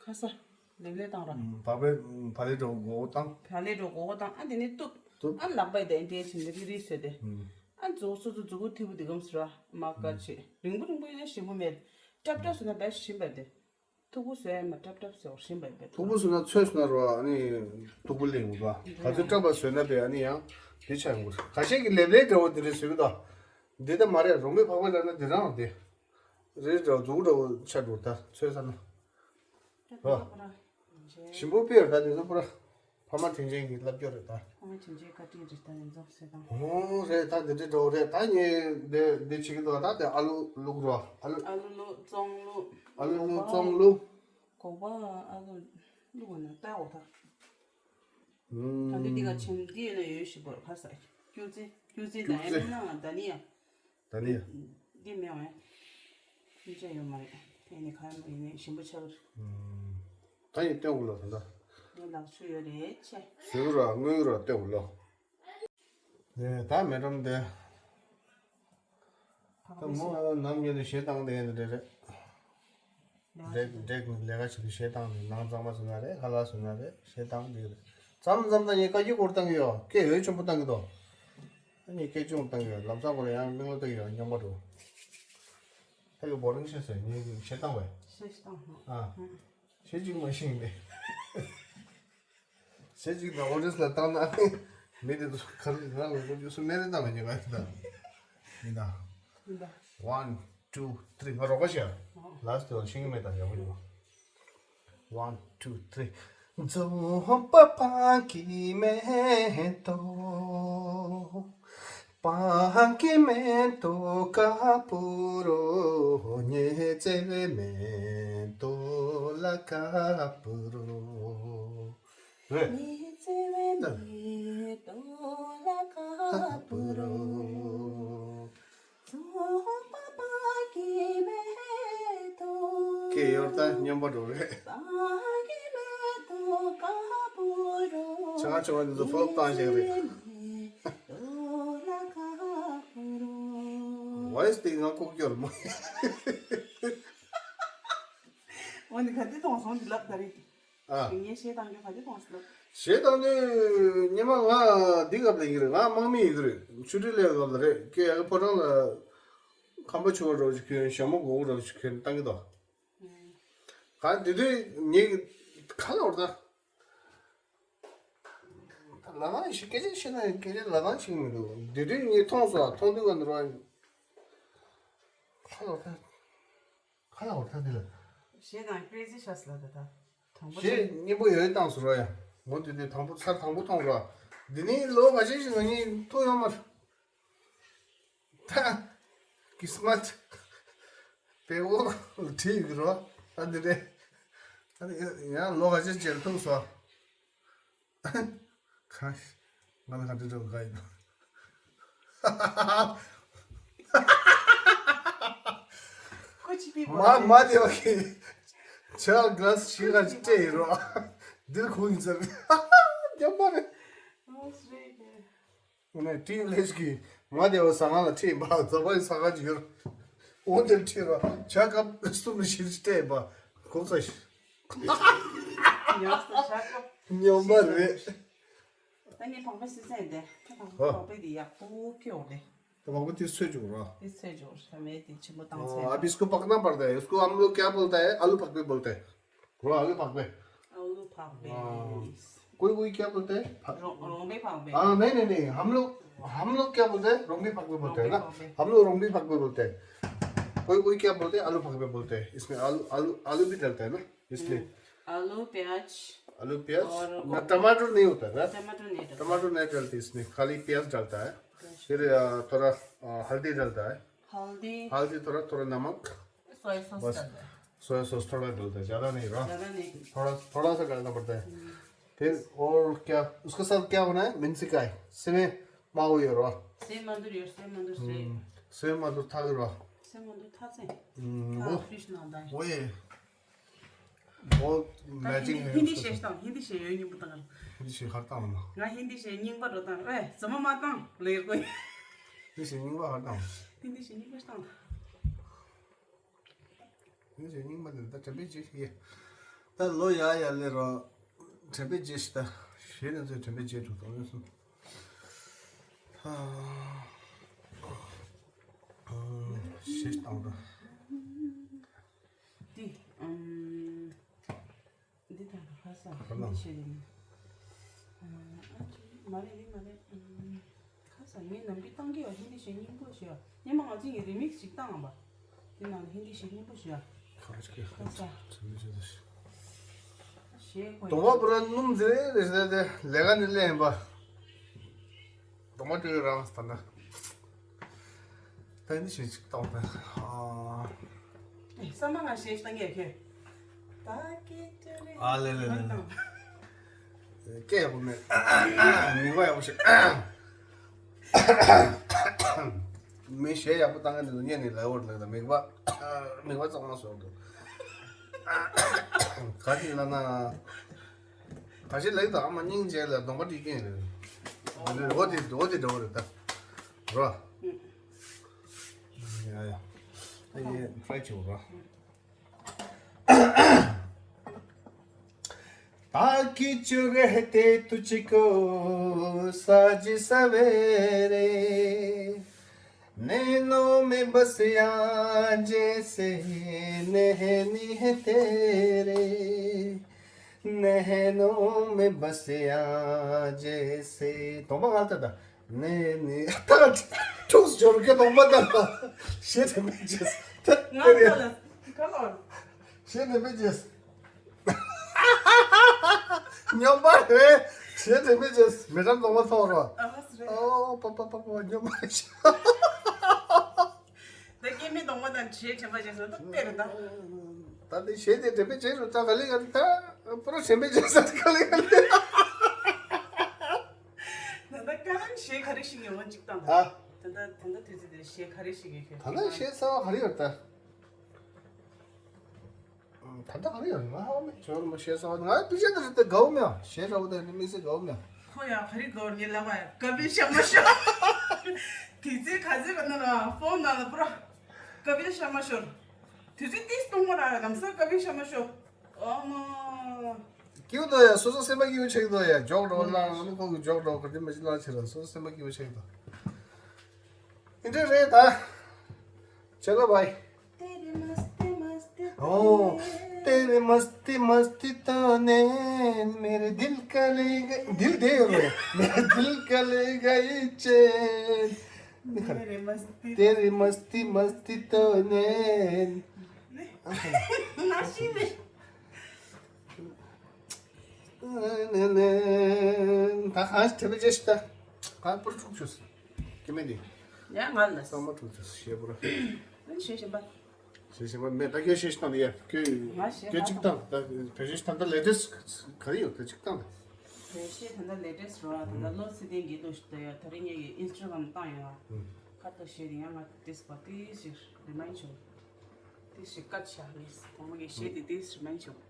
ཁ་ས། ལེབ་ལེབ་བཏང་ར། བག་པའི་བག་ལེབ་འགྲོ་མགོ་བོ་བཏང་། བག་ལེབ་འགྲོ་མགོ་བོ་བཏང་ཨ་དེ་ནས་གཏུབ། གཏུབ། ཨ་ལག་པའི་དེ་འདྲའི་བྱིན་རིག་རིག་བཟོས་ཏེ། ཨ་མཛུ་གུ་སོ་སོ་མཛུ་གུ་ཐིབས་པོ་དེ་གམ་ཟེར་བ་མ་དཀར་ཆེ་རིང་པོ་རིང་པོ་ཡིན་ན་ཞིམ་པོ་མེད། ཀྲབ་ཀྲབ་བཟོས་ན་ད་ཞིམ་པ་དེ། ཐུག་པོ་བཟོས་ཡ་མ་ཀྲབ་ཀྲབ་བཟོས་པ་ཞིམ་པ་ཡིན་པས། ཐུག་པོ་བཟོས་ན་ཚོས་སོང་ན་རོ་ཨ་ནི་ཐུག་པོ་ལེན་དགོས་པ། ག་ཚོད་ཀྲབ་པ་བཟོས་ན་པས་ཨ་ནི་ཡང་དེ་ཆ་ཡོང་གི་རེད། ཁ་ཤས་ཀྱི་ལེབ་ལེབ་འདྲ་བོ་དེ་འདྲ་བཟོས་གི་འདུག་འདི་ལྟ་མ་རེད། རོང་པའི་བག་པ་ལབ་ན་དེ་རང་དེ་རེད་འདྲ་བོ་མཛུ་གུ་འདྲ་བོ་ཆགས་འགྲོ་ད་ཚོས་ས་ན་རོ། ཞིམ་པོ་དཔེ་ཡོད་ད་དེ་ཚོ་པུ་ར། ཕ་མ་དྲིན་ཅན་གྱི་བསླབ་སྐྱོར་རེད་ད། ཕ་མ་དྲིན་ཅན་བཀའ་དྲིན་རེད་ད་ཡིན་ཙང་ཟེར་དང་། ཨོ་རེད་ད་འདི་འདྲའི་འགྲོ་རེད་ད་ངས་འདི་འདི་བྱེད་ཀྱི་འདུག་ད་དེ་ཨ་ལུ་བླུག་རོ་ཨ་ལུ། ཨ་ལུ་བླུག་བཙོང་བླུག་ཨ་ལུ་བླུག་བཙོང་བླུག་སྒོག་པ་ཨ་ལུ་བླུག་ན་ལྟ་འོ་ད། ད་འདི་འདི་ག་ཆེན་འདི་ཡོད་ན་ཡོད་ཞིག་པར་ཁ་ས་སྐྱུར་རྩི་སྐྱུར་རྩི་དང་ཡང་ན་ད་ནི་ཡང་། ད་ནི། འདི་མེད་བ། ཡིན་ཆ་ཡོད་མ་རེད། དེ་ནི་ཁ་ཡོད་ནི་ཞིམ་པོ་ཆགས་རེད། ད་ཡིན་སྟོན་དགོས་ལ་ད་ལྟ། འདི་ལག་ཆུ་ཡོད་རེད་ཆེ། ཟོས་ར་དངོས་ར་སྟོན་དགོས་ལ། ནས་ད་མེ་ཀྲམ་དེ། ད་མོ་ནམ་ཉིན་ནས་ཞེ་སྡང་དེ་ཡིན་རེད་རེད། འདྲེ་འདྲེ་ལས་ཀ་བྱེད་དུས་ཞེ་སྡང་དེ་ནང་གཙང་མ་བཟོས་ན་རེད་ཁ་ལག་བཟོས་ན་རེད་ཞེ་སྡང་དེ་རེད། མཚམས་མཚམས་ད་ངས་བཀའ་བཀྱོན་སྐོར་བཏང་གི་ཡོད་སྐད་འོས་ཆེན་པོ་བཏང་གི་འདུག་ཨ་ནི་སྐད་ཆུང་བཏང་གི་ཡོད་ལམ་སང་ཁོ་རང་ཡང་མིག་ལོ་བཏང་གི་ཡོད་སྙོམས་པ་འགྲོ། ད་གི་བོ་རིང་ཤེས་ཟེར་ངས་ཞེ་སྡང་བས། ཞེ་སྡང་ཧོ། ཨ། ཞེ་གཅིག་མ་ཤེས་ནས། ཞེ་གཅིག་ན་ཨོ་རིས་ལ་བཏང་ན་མི་དེ་ཚོ་ག་རེ་རང་ལ་ཁོ་ཚོ་སུ་མེ་རེ་བཏང་ལ་ཉེ་ག་ཡིན་ད། ཡིན་ད། ཡིན་ད། One, two, three. ང་རོགས་པ་བྱས། Last one ཤེས་ཀྱི་མེད་ད་ཡག་པོ་ཡོང་། One, two, three. རྫོང་པ་སྤང་གི་མེ་ཏོག་སྤང་གི་མེ་ཏོག་དཀར་པོ་རོ། ངའི་བརྩེ་བའི་མེ་ཏོག་ལ་དཀར་པོ་རོ། རེད། ངའི་བརྩེ་བའི་མེ་ཏོག་ལ་དཀར་པོ་རོ། རྫོང་པ་སྤང་གི་མེ་ཏོག་སྐད་ཡོར་ད་སྙན་པོ་འགྲོ་རེད། སྤང་གི་མེ་ཏོག་དཀར་པོ་རོ། ཆང་ཆུང་བ་འདི་ཚོ་ཕོག་བཏང་བཞག་རེད། མེ་ཏོག་ལ་དཀར་པོ་རོ། ཝོ་ཡི་སི་དེ་ང་ལྐོག་གྱུར་མོ། འོ་ནི་ག་དེ་གཏོང་སོང་འདི་ལབ་ད་རེད། ཨ། ངས་གཞས་བཏང་རྒྱུ་ག་དེ་གཏོང་སོང་ལབ། གཞས་བཏང་དུས་སྔོན་མ་ང་འདི་སྐབས་ལ་ཡིན་གྱི་རེད། ང་དམག་མི་ཡིན་གྱི་རེད། ཆུ་ཁྲི་ལས་སྐབས་ལ་རེད། ཀྱེ་ཡ་གི་ཕོ་བྲང་ལ་ཁམས་པ་ཆུ་བ་རོ་ཞིག་གྱོན་ཞྭ་མོ་མགོ་བོ་རོ་ཞིག་གྱོན་བཏང་གི་འདུག་ག་དེ་དུས་ངེད་ཀྱི་ཁ་ལ་འོར་ད། ལ་ལང་ཞིག་སྐད་ཆ་བཤད་ན་སྐད་ཆ་ལ་ལང་ཞིག་མི་འདུག་དེ་དུས་ངས་མཐོང་སོང་མཐོང་དུས་ག་འདི་རོ། ཁ་ལ་འོར་ད། ཁ་ལ་འོར་ཐ་དེ་ལ། གཞས་དང་Crazy Shots ལ་ད་ད། དང་པོ་གཞས་ཚེ། སྙན་པོ་ཡོད་བཏང་སོང་རོ་ཡ། ངོ་དེ་དུས་དང་པོ་ཚར་དང་པོ་མཐོང་རོ། འདི་ནི་ལོ་བ་ཅན་ཞིག་ང་གཉིས་ཐུག་ཡོང་མ་རེད། ད། ཀི་སི་མ་ཏི། བེ་བོ་བྲིས་ཡོད་རོ། ད་འདི་རེད། ཨ་ནི་ཡང་ལོ་ག་ཚོད་ཅིག་ཐུག་སོང་། ཁ། ང་ལ་ག་འདྲ་འགྲོ་ག་ཡིན། ཁོ་ཅི་པི་མ་མ་དེ་བ་གི། ཆ་ག་ལ་སི་ཤི་ག་ཅིག་སྤྲད་ཡིན་རོ། འདིར་ཁོང་ཡིན་ཟེར། རྒྱབ་མ་རེད། ཨོ་སི་ཊྲེ་ལི་ཡ། ཨོ་ནས་ཊི་ལེ་ཤི་གི་མ་དེ་བ་ཟ་ཁང་ལ་ཁྲིད་པ་ཛ་བའི་ཟ་ཁང་ཅིག་ཡོད། འོ་དེར་ཁྲིད་ར་ཆ་སྐབས་གསུམ་ལ་ཤིར་སྤྲད་པ་གོ་ས་ཤི། ཉོ་ས་ཆ་སྐབས་ཉོ་མ་རེད། ད་ངས་བག་པའི་སི་སན་དེ་ད་བག་པའི་དེ་ཡག་པོ་ཁྱེར་འོང་དེ། ད་བག་པ་དེ་སོས་བཅུག་ར། དེ་སོས་བཅུག་ར་མེད་དེ་ཆེན་པོ་བཏང་ཚར། अभी इसको पकना पड़ता है। इसको हम लोग क्या बोलता है? आलू पकबे बोलते हैं। वो आलू पकबे। आलू पकबे। हाँ। कोई कोई क्या बोलते हैं? फ- रोंग- रोंबे पकबे। हाँ, नहीं नहीं नहीं, हम लोग हम लोग क्या बोलते हैं? रोंबी पकबे बोलते हैं ना। रोंबे पकबे। हम लोग रोंबी पकबे बोलते हैं। कोई कोई क्या बोलते हैं? आलू पकबे बोलते हैं। इसमें आलू आलू आलू भी डलता है ना, इसलिए। हम्म। आलू, प्याज आलू, प्याज और ना, टमाटर नहीं होता है ना? टमाटर नहीं डलता। टमाटर नहीं डलती इसमें, खाली प्याज डलता है। प्याज। फिर अ, थोड़ा अ, हल्दी डलता है। हल्दी। हल्दी थोड़ा, थोड़ा नमक। सोया सॉस बस। डालना है। सोया सॉस थोड़ा डालता है, ज़्यादा नहीं रहा। ज़्यादा नहीं। थोड़ा, थोड़ा सा डालना पड़ता है। हम्म। फिर और क्या, उसके साथ क्या होना है? मिंसिकाई। सिमे माओ ये रहा। सेम मंदुर यो, सेम मंदुर से। हम्म, सेम मंदुर था रहा। सेम मंदुर था से। हम्म, था वो, फ्रिज ना दाई। वो ये। बहुत मैचिंग है हिंदी उसके शेष साथ। हिंदी शेष यो नहीं पता। हिंदी शेष हर ताऊ ना। ना हिंदी शेष नहीं पता था। ए, समय माता ले कोई। हिंदी शेष नहीं पता हर ताऊ। हिंदी शेष नहीं पता। ཡིན་ཟེར་རྙིང་མ་དེ་ད་དྲན་པའི་རྗེས་ཤིག་ཡེ། ད་ལོ་ཡར་ཡར་སླེབས་རོགས། དྲན་པའི་རྗེས་ཤིག་ད། གཞས་ནས་ཚོས་དྲན་པའི་རྗེས་འགྲོ་གཏོང་ཡོད་སོང་། ཧ། གཞས་བཏང་རོགས། འདི། ཨམ། འདི་དང་ཁ་ས་ཁ་ལ། ཧིན་དི་ཤེས་རིང་། ཨ་ཅི་མ་རེད་འདི་མ་རེད། ཁ་ས་ངས་ནམ་རྒྱུན་བཏང་གི་ཡོད། ཧིན་དི་ཤེས་རྙིང་པོ་ཞེས་ཡོད། སྔོན་མ་ང་ཚོ་ཡི་རི་མིག་སི་ཞིག་བཏང་བ། འདི་ནང་ལ་ཧིན་དི་ཤེས་རྙིང་པོ་ཞེས་ཡོད། ཁ་ཅིག་ཁ་ཅིག་ཁ་ས་ཚོད་མི་ཚོད་ཤེས་གོ། གདོང་པ་པུ་ར་སྣུམ་ཟེར་རེད་ཟེར་ཏེ་ལས་ཀ་ནི་ལས་ཡིན་པ། གདོང་པ་སྤྲུལ་རང་ལྟ་ན། ད་ནི་ཞེ་གཅིག་བཏང་པས། ཨ། ཨེ་ས་མ་ང་ཞེ་གཅིག་བཏང་གི་ཡ་ཁྱོད། ད་ཀི་ཏི་རི། ཨ་ལེ་ལེ་ལེ་ལེ། སྐད་ཡག་པོ་མེད། མིག་པ་ཡག་པོ་ཞིག་མི་ཞེ་ཡག་པོ་བཏང་གི་འདུག་ཉན་ནི་ལ་འོར་ལེ་ད་མིག་པ། མིག་པ་གཙང་མ་བཟོ་འདུག་ག་ཅི་ལ་ན། ག་ཅི་ལེགས་དང་ཨ་མ་སྙིང་རྗེ་ལ་གདོང་པ་བྲིས་ཀྱིན་རེད། འོ་དེ་འོ་དེ་འདྲ་བོ་རེད་ད། རོ། ཡ་ཡ། ཨ་ཡེ་ཕྲའི་ཆེ་བོ་རོ། ताकि जो रहते तुझको साँझ सवेरे, नैनों में बस या जैसे नैनी है तेरे, नैनों में बस या जैसे. གདོང་པ་ང་ལྟ་ད། ནེ་ནེ་ད་ཁྲུགས་འབྱོར་གི་གདོང་པ་ད་ལ་ཞེ་དྲན་པའི་རྗེས་ད་ང་ལྟ་ལ་ག་ལོར་ཞེ་དྲན་པའི་རྗེས། སྨྱོན་པ་རེད། ཞེ་དྲན་པའི་རྗེས་མི་རང་གདོང་པ་ཐོག་རོ། ཨ་ཧ་སི་རེད། ཨོ་པ་པ་པ་པ་སྨྱོན་པ་རེད། ད་སྐྱེ་མེད་གདོང་པ་དང་ཞེ་དྲན་པ་རྗེས་སུ་ད་དཔེ་རེད་ད། ད་དེ་ཞེ་དེ་དྲན་པའི་རྗེས་སུ་ད་ག་ལེ་ག་ལེ་ད་པུ་ར་དྲན་པའི་རྗེས་སུ་ད་ག་ལེ་ག་ལེ། ད་ལྟ་ཀ་རང་ཞེ་ག་རེ་ཞིག་ཡོང་བ་ཅིག་དང་ད། ད་ལྟ་ད་ལྟ་དུས་ཚོད་དེ་ཞེ་ག་རེ་ཞིག་ཡོད་ཤེས། ད་ལྟ་ཞེ་གསར་བ་ག་རེ་ཡོད་ད། ད་ལྟ་ག་རེ་ཡོད་རེད་ང་ཧ་མི་ཅོར་མ་ཞེ་གསར་བ་ང་པི་ཅེ་ད་རེད་ད་དགའ་བོ་མེད་ཨ་ཞེ་འདྲ་བོ་ད་ནི་དམིགས་བསལ་དགའ་བོ་མེད་ཨ། ཁོ་ཡང་ག་རེ་དགའ་བོ་ངས་ལབ་པ་ཡ་ཀ་པི་ཤ་མ་ཤོ། དུས་ཚོད་ག་ཚོད་པ་ན་ར་ཕོན་ནང་ལ་པུ་ར་ཀ་པི་ཤ་མ་ཤོར། དུས་ཚོད་ཏིས་གཏོང་མ་ར་ལམ་སང་ཀ་པི་ཤ་མ་ཤོ། ཨ་མ། སྐྱིད་འདུག་ཡ། སོ་སོ་སེམས་པ་སྐྱིད་པོ་ཆགས་འདུག་ཡ། ཇོག་འགྲོ་ལ་ནི་ཁོང་གི་ཇོག་འགྲོ་ག་དེ་མ་ཅི་ལ་ཆེ་ར་སོ་སོ་སེམས་པ་སྐྱིད་པོ་ཆགས་འདུག་འདི་འདྲ་རེད་ད། ཆ་ལ་བའི། तेरी मस्ती मस्ती ओ, तेरी मस्ती मस्ती तूने मेरे दिल का ले गई, दिल दे रे, मेरे दिल का ले गई चैन। मेरे मस्ती तेरी मस्ती मस्ती तूने. ད་ཧང་ཐེབས་རྗེས་ཤིག་ད། གང་པུར་འཁྲུག་བྱོས། སྐྱེ་མེད་འདི། ཡ་ང་ལ། ཚང་མ་འཁྲུག་བྱོས་ཞེ་པུར། ཨ་ནི་ཞེ་ཞེ་པ། ཞེས་ཞེས་པ་མེད། ད་ཁྱོད་ཞེས་ཞེས་བཏང་ནས་ཡ། ཁྱོད་ང་ཞེས་ཁྱོད་གཅིག་བཏང་། ད་བེད་སྤྱོད་ད་ལྟ་ལེ་ཊེ་སི་ག་རེ་ཡོད། ད་གཅིག་བཏང་། བེད་སྤྱོད་ད་ལྟ་ལེ་ཊེ་སི་རོ། ད་ལྟ་ལོ་ཚེ་བརྟན་གྱི་ལོ་ཞིག་ད་ཡ། ད་རིང་ངས་ཀྱི་ཨིན་སི་ཊ་གྷ་རམ་བཏང་ཡོད། ཁ་ཏོ་ཞེས་དེ་ཡང་ང་ཏིས་པ་ཏིས་ཞིག་རི་མ་ཡིན་བྱུང་། ཏིས་ཞིག་ཀ་ཆ་ངས་གོང་མ་གི་ཞེས་དེ་ཏིས་རི་མ་ཡིན་བྱུང་།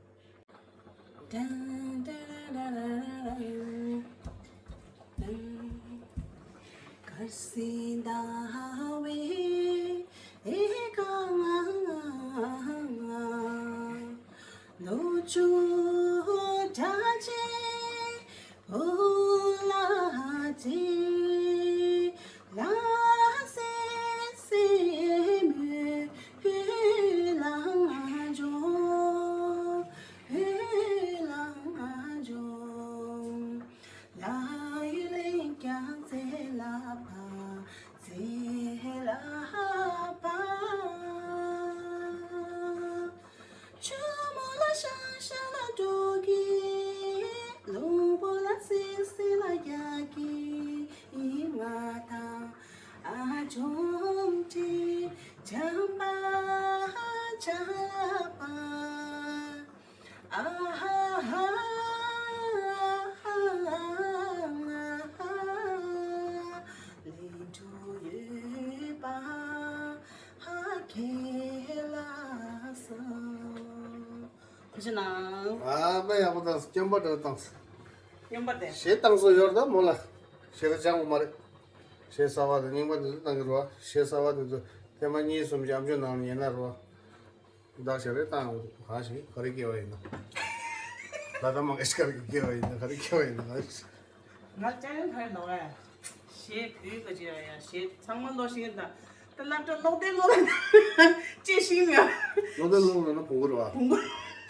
དཀར་སེར་ཟླ་བའི་སྒང་། ལོ་བཅུ་གྲངས་ཅན་བུ་ལ་བརྩེ། ལ་སེ་སེ་མོའི་ལང་ཇོ། ཧུ་ལང་ཇོ། ལ་ཡུལ་ལེན་ཀྱང་ཚེ་ལ་ཕ། ཚེ་ལ་ཕ། ཆུ་མོ་ལ་ཤ་ཤ་ལ་འགྲོ་གི། རླུང་བུ་ལ་སིང་སིང་ལ་རྒྱག་གི། ང་དང་ཨ་ཆུང་ཁྲི་ཆམ་པ་ཆ་ལ་པ། ཨ་ཧ་ཧ། ལས་འཕྲོ་ཡོད་པ་ཧ་གེ་ལ་སོ། ཐུགས་རྗེ་གནང་། ཨ་མ་ཡག་པོ་བཏང་སོང་། སྐྱོན་པ་འདྲ་བཏང་སོང་། སྐྱོན་པ་དེ། གཞས་བཏང་སོང་ཡོད་རེད་ད་མོ་ལ། གཞས་ར་སྦྱང་དགོས་མ་རེད། གཞས་གསར་པ་དང་རྙིང་པ་དེ་ཚོ་བཏང་གི་རེད་བ། གཞས་གསར་པ་དེ་ཚོ་ཐེངས་མ་གཉིས་གསུམ་ཅིག་ཨམ་ཅོག་ནང་ལ་ཉན་ན་རེད་བ། བདག་གཞས་རེ་བཏང་ཡོང་དུས་གང་ཞིག་ག་རེ་སྐྱེ་བ་ཡིན་ན། ལ་དྭགས་མང་སྐད་ཤིག་ག་རེ་སྐྱེ་བ་ཡིན་ན། ག་རེ་སྐྱེ་བ་ཡིན་ན་གང་ཞིག་ང་ཅག་ཡང་ག་རེ་ལབ་ཡ། གཞས་བོད་ག་ཅི་ཡ་ཡ་གཞས་ཚང་མ་ཀློག་ཤེས་ཀྱི་ད། ད་སློབ་གྲྭ་ཀློག་དེ་ཀློག་ལ་ཅེས་ཤིང་ཡ། ཀློག་དེ་ཀློག་ལ་ན་བོང་གུ་རེད་བ། བོང་གུ།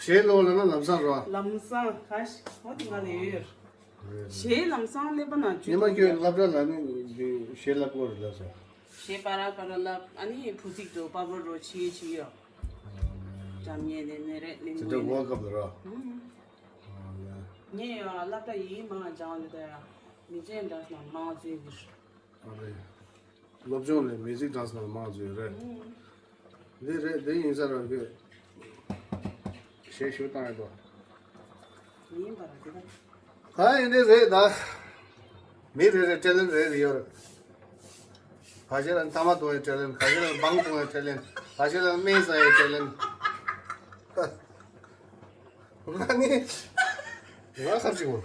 གཞས་ཀློག་ལ་ན་ལམ་སང་རེད་བ། ལམ་སང་ག་ཞིག་འོ་དེ་ང་ལ་ཡོད་ཡོད། རེད་རེད། གཞས་ལམ་སང་ཀླད་པ་ནང་བཅུད་ཉི་མ་ཁྱོད་སློབ་གྲྭ་ལ་ནི་གཞས་བསླབ་དགོས་རེད་ལབ་སོང་། གཞས་པ་ར་པ་ར་ལབ། ཨ་ནི་བུ་ཚིག་ཏུ་པ་པ་རོ་ཆི་ཆི་ཡོད། འཇམ་ཉེ་ནས་ནས་རེད་ལིང་དེ་འདྲ་ངོ་སྐབས་ལ་ར། ཨུམ། ཨ་ལས། ངས་ཡང་སློབ་གྲྭ་ཡིན་མང་སྦྱང་ལ་ད་ཡང་མི་ཚེ་འདྲ་སྣང་མང་བརྩོན་གྱིས། ཨ་རེད། སློབ་སྦྱོང་ལས་མི་ཚིག་གྲངས་སུ་མང་བརྗོད་རེད། ཨུམ། འདི་རེད། འདི་ཡིན་ས་རང་གི་གཞས་ཞུ་བཏང་ཡོད་དོ། ཡིན་པ་ར་འདི་ད། ད་ཡིན་འདི་རེད་ད། མི་རེ་རེ་ཊེ་ལེན་ཊི་རེ་རེ་ཡོད་རེད། ཁ་ཤས་ལ་ཐ་མག་འཐུང་ཡའི་ཊེ་ལེན་ཊི། ཁ་ཤས་ལ་སྦང་འཐུང་ཡའི་ཊེ་ལེན་ཊི། ཁ་ཤས་ལ་སྨན་ཟ་ཡའི་ཊེ་ལེན་ཊི། ང་ནི། ང་ཁ་ཅིག་མོ།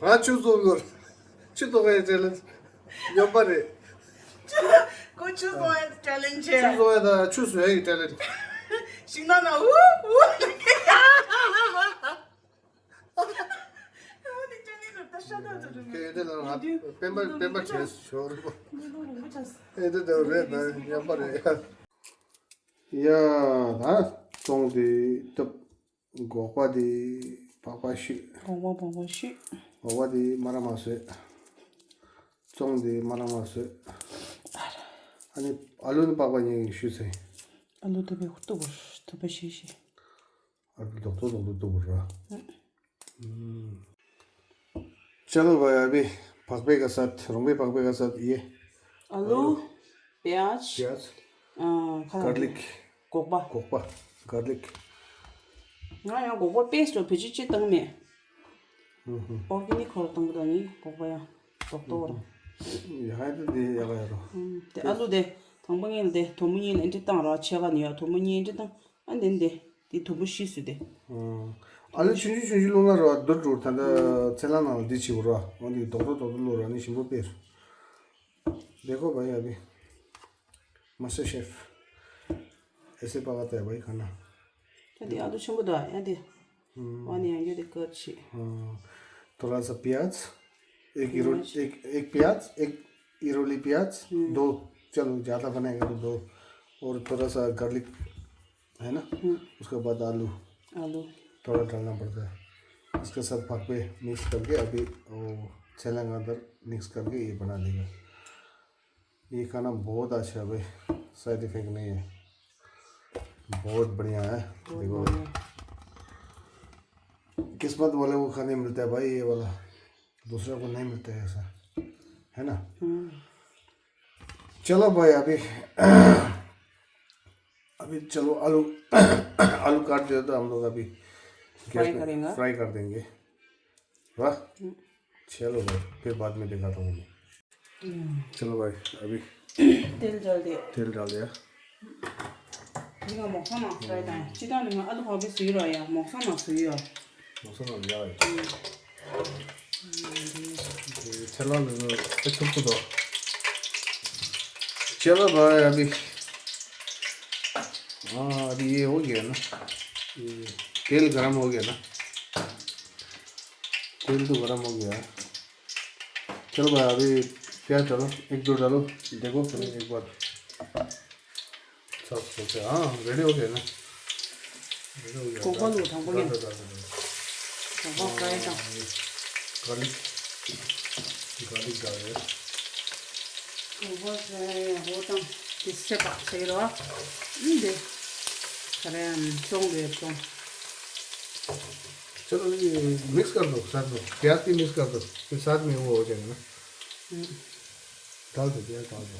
ང་ཆུ་བཙོང་དགོས། ཆུ་བཙོང་ཡའི་ཊེ་ལེན་ཊི། སྨྱོན་པ་རེད། ཁོ་ཆུ་བཙོང་ཡའི་ཊེ་ལེན་ཊི་ཆེ། ཆུ་བཙོང་ཡ་དང་ཆུ་བཟོ་ཡ་གི་ཊེ་ལེན་ཊི། ཤིང་ནགས་ན་ཝུ་ཝུ། ཁྱེད་དེ་ལ་ང་སྤེན་པ་སྤེན་པ་བྱས་ཞོར་རེད་པ། ཨེ་དེ་འདྲ་རེད་ད། སྨྱོན་པ་རེད། ཡ་ད་བཙོང་དེ་སྟབས། སྒོག་པ་དེ་པགས་པ་བཤུས། སྒོག་པ་པགས་པ་བཤུས། སྒོག་པ་དེ་མ་ར་མ་བཟོས། བཙོང་དེ་མ་ར་མ་བཟོས། ཨ་ནི་ཨ་ལུ་ནི་པགས་པ་ཉེ་གི་བཤུས་ཚེ། आलू तो बेहद तो बस तो बस ये ये ཨ་ལུ་རྡོག་རྡོག་རྡོག་རྡོག་བཟོས་པ་ར། चलो भाई, अभी पकपे का साथ, रोंगपे पकपे का साथ ये आलू, प्याज, प्याज, अ, खा- गार्लिक, སྒོག་པ། སྒོག་པ། गार्लिक। ང་ཡང་སྒོག་པ་པེ་སི་ཊི་བེད་སྤྱོད་བཏང་མེད། ཨོར་གེ་ནིག་ཁོ་ར་བཏང་གི་ད་ནི་སྒོག་པ་ཡང་སྒོག་ཏོ་ར། ཡ་ཧ་ད་དེ་ཡག་ཡག་རོ། དེ་ཨ་ལུ་དེ་དང་པོ་ངས་དེ་དོ་མོ་གཉིས་ལ་འདྲི་བཏང་ར། ཆེ་ག་ནི་ཡ་དོ་མོ་གཉིས་འདྲི་བཏང་། ཨ་ནི་དེ་དེ་དུམ་བུ་བཤུས་སུ་དེ། ཨ་ལུ་ཆུང་ཆུང་ཆུང་ཆུང་ལོ་ན་ར་བ་དུར་དུར་ད་ད་ཚེ་ལ་ནང་ལ་དེ་བྱེད་དགོས་ར། འོ་དེ་རྡོག་རྡོག་རྡོག་རྡོག་བླུགས་ར་ནི་ཞིམ་པོ་དཔེ། देखो भाई, अभी मास्टर शेफ ऐसे पकाता है भाई खाना। ད་དེ་ཨ་ལུ་ཆེན་པོ་དང་ཡ་དེ། ཨ་ནི་ཡང་ཡོད་དེ་ཀར་ཆེ། हाँ, थोड़ा सा प्याज, एक ईरो-, प्याज। एक, एक प्याज, एक ईरोली प्याज, हम्म। दो, चलो, ज़्यादा बनाएगा तो दो, और थोड़ा सा गार्लिक, है ना? हम्म। उसके बाद आलू। आलू। थोड़ा डालना पड़ता है। इसके साथ भाप पे मिक्स करके अभी वो छलंग अंदर मिक्स करके ये बना देगा। ये खाना बहुत अच्छा है भाई, साइड इफेक्ट नहीं है, बहुत बढ़िया है। बहुत देखो, बढ़िया। किस्मत वाले को खाने मिलता है भाई ये वाला, दूसरे को नहीं मिलता है ऐसा, है ना? हम्म। चलो भाई, अभी चलो, आलू आलू काट दिया, तो हम लोग अभी गैस पे फ्राई कर देंगे। वाह। चलो भाई, फिर बाद में दिखाता हूँ मैं। चलो भाई, अभी तेल डाल दिया। तेल डाल दिया। निंगा मोक्सा मा फ्राई ता। चिता निंगा आलू भाभी सुई रहा या, मोक्सा मा सुई या। मोक्सा मा या। चलो, तो चलो भाई, अभी, हाँ, अभी ये हो गया ना, ये तेल गरम हो गया ना, तेल तो गरम हो गया। चलो भाई, अभी प्याज डालो, एक दो डालो, देखो फिर एक बार। सब कुछ, हाँ, रेडी हो गया ना। रेडी हो गया। कोपा लो, थांगो डाल दो, डाल दो, डाल दो। कोपा फ्राई था। गार्लिक, गार्लिक डाल रहे हैं। कोपा फ्राई हो तो किससे बात सही रहा? दे। अरे हम चोंग दे चोंग। चलो, ये मिक्स कर दो साथ में, प्याज भी मिक्स कर दो, फिर साथ में वो हो जाएगा ना। डाल दो, प्याज डाल दो।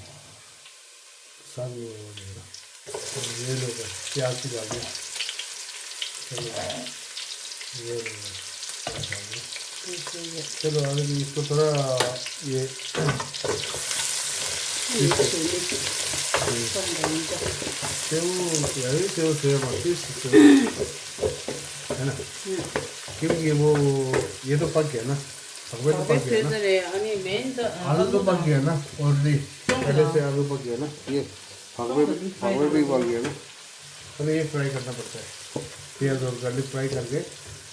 साथ में वो हो जाएगा। तो ये लो बस, प्याज भी डाल दो। चलो, ये लो बस, प्याज डाल दो। चलो, अभी इसको थोड़ा ये सेव, यही सेव, सेव, सेव, है ना? क्योंकि वो, ये तो पक गया ना। भगवे तो पक गया ना। आलू तो पक गया ना, ऑलरेडी। पहले से आलू पक गया ना। ये भगवे, भगवे भी पक गया ना। अरे, ये फ्राई करना पड़ता है। प्याज और गार्लिक फ्राई करके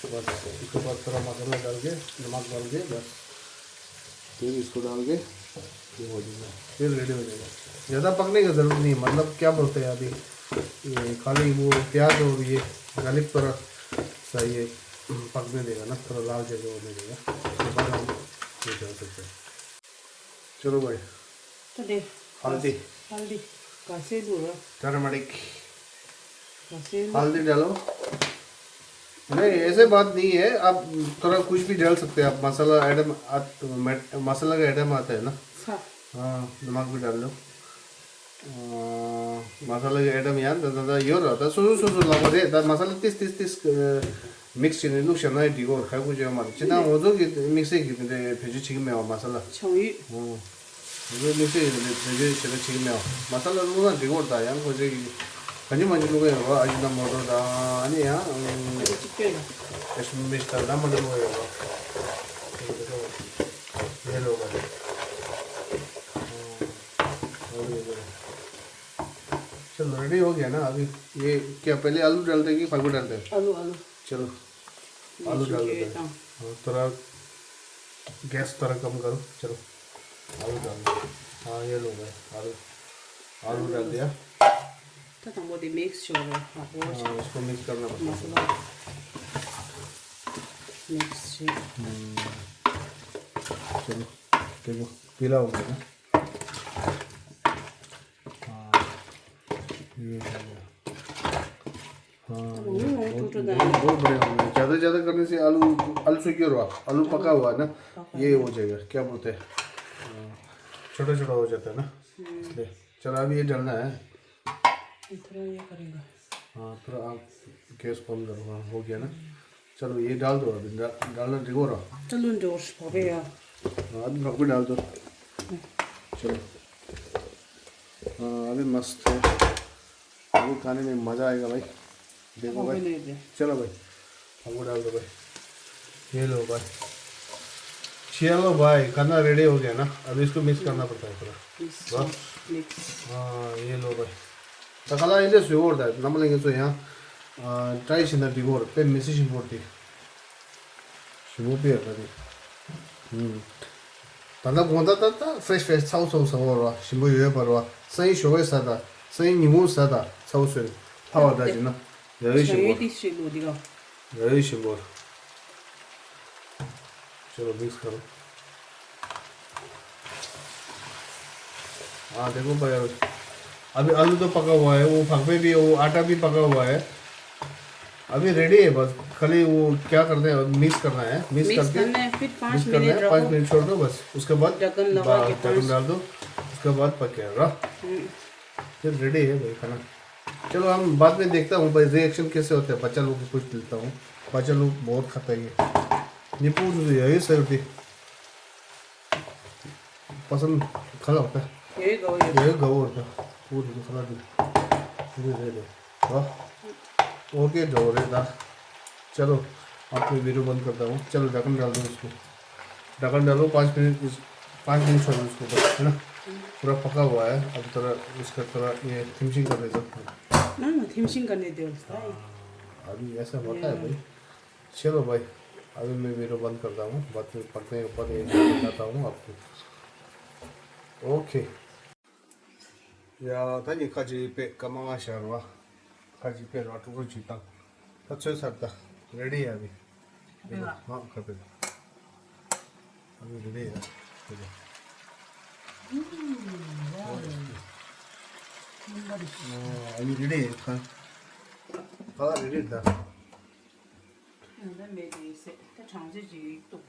बस, इसके बाद थोड़ा मसाला डाल के, नमक डाल के, बस। फिर इसको डाल के ये हो जाएगा, फिर रेडी हो जाएगा। ज़्यादा पकने का ज़रूरत नहीं है, मतलब क्या बोलते हैं अभी, ये खाली वो प्याज और ये गार्लिक थोड़ा सा ये पकने देगा ना, थोड़ा लाल जैसे होने देगा, उसके बाद हम ये डाल सकते हैं। चलो भाई, तो देख, हल्दी। हल्दी, कासे दूर। टर्मरिक। कासे दूर। हल्दी डालो। नहीं, ऐसे बात नहीं है, आप थोड़ा कुछ भी डाल सकते हैं, आप मसाला आइटम, आप मसाला का आइटम आता है ना। हाँ, नमक भी डाल लो। मसाला का आइटम यार दादा यो रहता सुसु सुसु लगा दे दा मसाला तीस तीस तीस मिक्स चीनी लुक शना डिगो खाए कुछ हमारे चिता वो जो कि मिक्स है कि मेरे भेजी चिकन में मसाला। Ngi mi se le le je che le chi me. Masala lu na di gor da yang ko je ki. Kani ma ji lu ga wa aji na mo do da ni ya. Chi pe. Es mi sta da ma lu ga wa. Ye lo ga. चलो रेडी हो गया ना। अभी ये क्या पहले आलू डालते हैं कि फागू डालते हैं? आलू आलू। चलो आलू डाल देते हैं। थोड़ा गैस थोड़ा कम करो। चलो आलू डाल दो। हाँ ये लो भाई आलू। आलू डाल दिया। तो तुम बोलते मिक्स हो गया। हाँ इसको मिक्स करना पड़ता है। मिक्स। चलो देखो पीला हो गया ना। हाँ ये हो गया। हाँ बहुत बढ़िया हो गया। ज़्यादा ज़्यादा करने से आलू आलू सूख गया। आलू पका हुआ है ना। ये हो जाएगा क्या बोलते हैं। छोटा छोटा हो जाता है ना इसलिए। चलो अभी ये डालना है। थोड़ा ये करेगा। हाँ थोड़ा आप गैस कम करो। हाँ हो गया ना। चलो ये डाल दो अभी डालना डिगो रहा। चलो जोश हो गया। हाँ अभी भगवे डाल दो। चलो। हाँ अभी मस्त है। अभी खाने में मज़ा आएगा भाई। देखो भाई। चलो भाई। हमको डाल दो भाई। ये लो भाई। चलो भाई खाना रेडी हो गया ना। अब इसको मिक्स करना पड़ता है थोड़ा। बस। हाँ ये लो भाई। ད་ཁ་ལག་ཡིན་དེ་བཟོས་འོར་ད་རྣམ་པ་ལྷན་རྒྱས་ཚོ་ཡང་ཨ་ཊྲའི་བྱེད་ན་འགྲིག་གི་རེད། དཔེ་མི་སྲིད་ཞིམ་པོ་རེད་དེ། ཞིམ་པོ་དཔེ་ཡག་པ་རེད། ཨུམ། ད་ལྟ་དགོང་དག་ད་ད་ཕེ་རེ་ཤི་ཕེ་རེ་ཤི་ཚ་བོ་ཚ་བོ་ཚ་བོ་རེད་བ། ཞིམ་པོ་ཡོད་པ་རེད་བ། སང་ཉིན་ཞོགས་པ་ཟ་ད། སང་ཉིན་ཉིན་གུང་ཟ་ད། ཚ་བོ་ཚོས་ལྷ་བ་ད་བྱེད་ན་ཡ་ཡོད་ཞིམ་པོ་རེད། ཡ་ཡོད་ཞིམ་པོ་རེད། चलो मिक्स करो। हाँ देखो भाई, अभी आलू तो पका हुआ है, वो भगवे भी, वो आटा भी पका हुआ है। अभी रेडी है, बस खाली वो क्या करते हैं, मिक्स करना है। मिक्स मिक्स करके करना है, फिर पाँच मिक्स करना मिनट है, पाँच रखो। मिनट छोड़ दो बस। उसके बाद ढक्कन लगा बस, के ढक्कन पाँच डाल दो। उसके बाद पक गया। हम्म। फिर रेडी है भाई खाना। चलो, हम बाद में देखता हूँ भाई, रिएक्शन कैसे होता है। बच्चा लोग को पूछ लेता हूँ। बच्चा लोग बहुत खाता है ये। नींबू तो यही सर भी पसंद खा होता है। यही गौ है। यही गौ होता है। वो तो खा दे। दे दे दे। वाह। ओके, जो रे दा। चलो, आपने वीडियो बंद करता हूँ। चलो, ढक्कन डाल दो उसको। ढक्कन डालो, पाँच मिनट इस, पाँच मिनट छोड़ो उसको बस, है ना? पूरा पका हुआ है। अब थोड़ा इसका थोड़ा ये फिनिशिंग कर देता हूँ। ना, ना, फिनिशिंग करने दो उसका। हाँ, अभी ऐसा होता है भाई। चलो भाई, अभी मैं वीडियो बंद करता हूँ। बाद में पकने के बाद ये बताता हूँ आपको। ओके। ཡ། ད་ངས་ཁ་ཅིག་པད་སྐར་མ་ལྔ་ཤར་བ། ཁ་ཅིག་པད་ར་ཀྲུག་ཀྲུག་ཅིག་བཏང་། ད་ཚོས་ཚར། ད་རེ་ཌི་ཡ་བི། རེ་ལ། ཧ་ཁ་པད། ཨ་ནི་རེ་ཌི་ཡ། རེ་ལ། ཨ་ནི་རེ་ལ་ཡ་ཁ། ཁ་ལ་རེ་ལ་ད། ང་ད་མེད་དེ་ཟེར། ད་གྲང་ཚད་ཅིག་འདུག་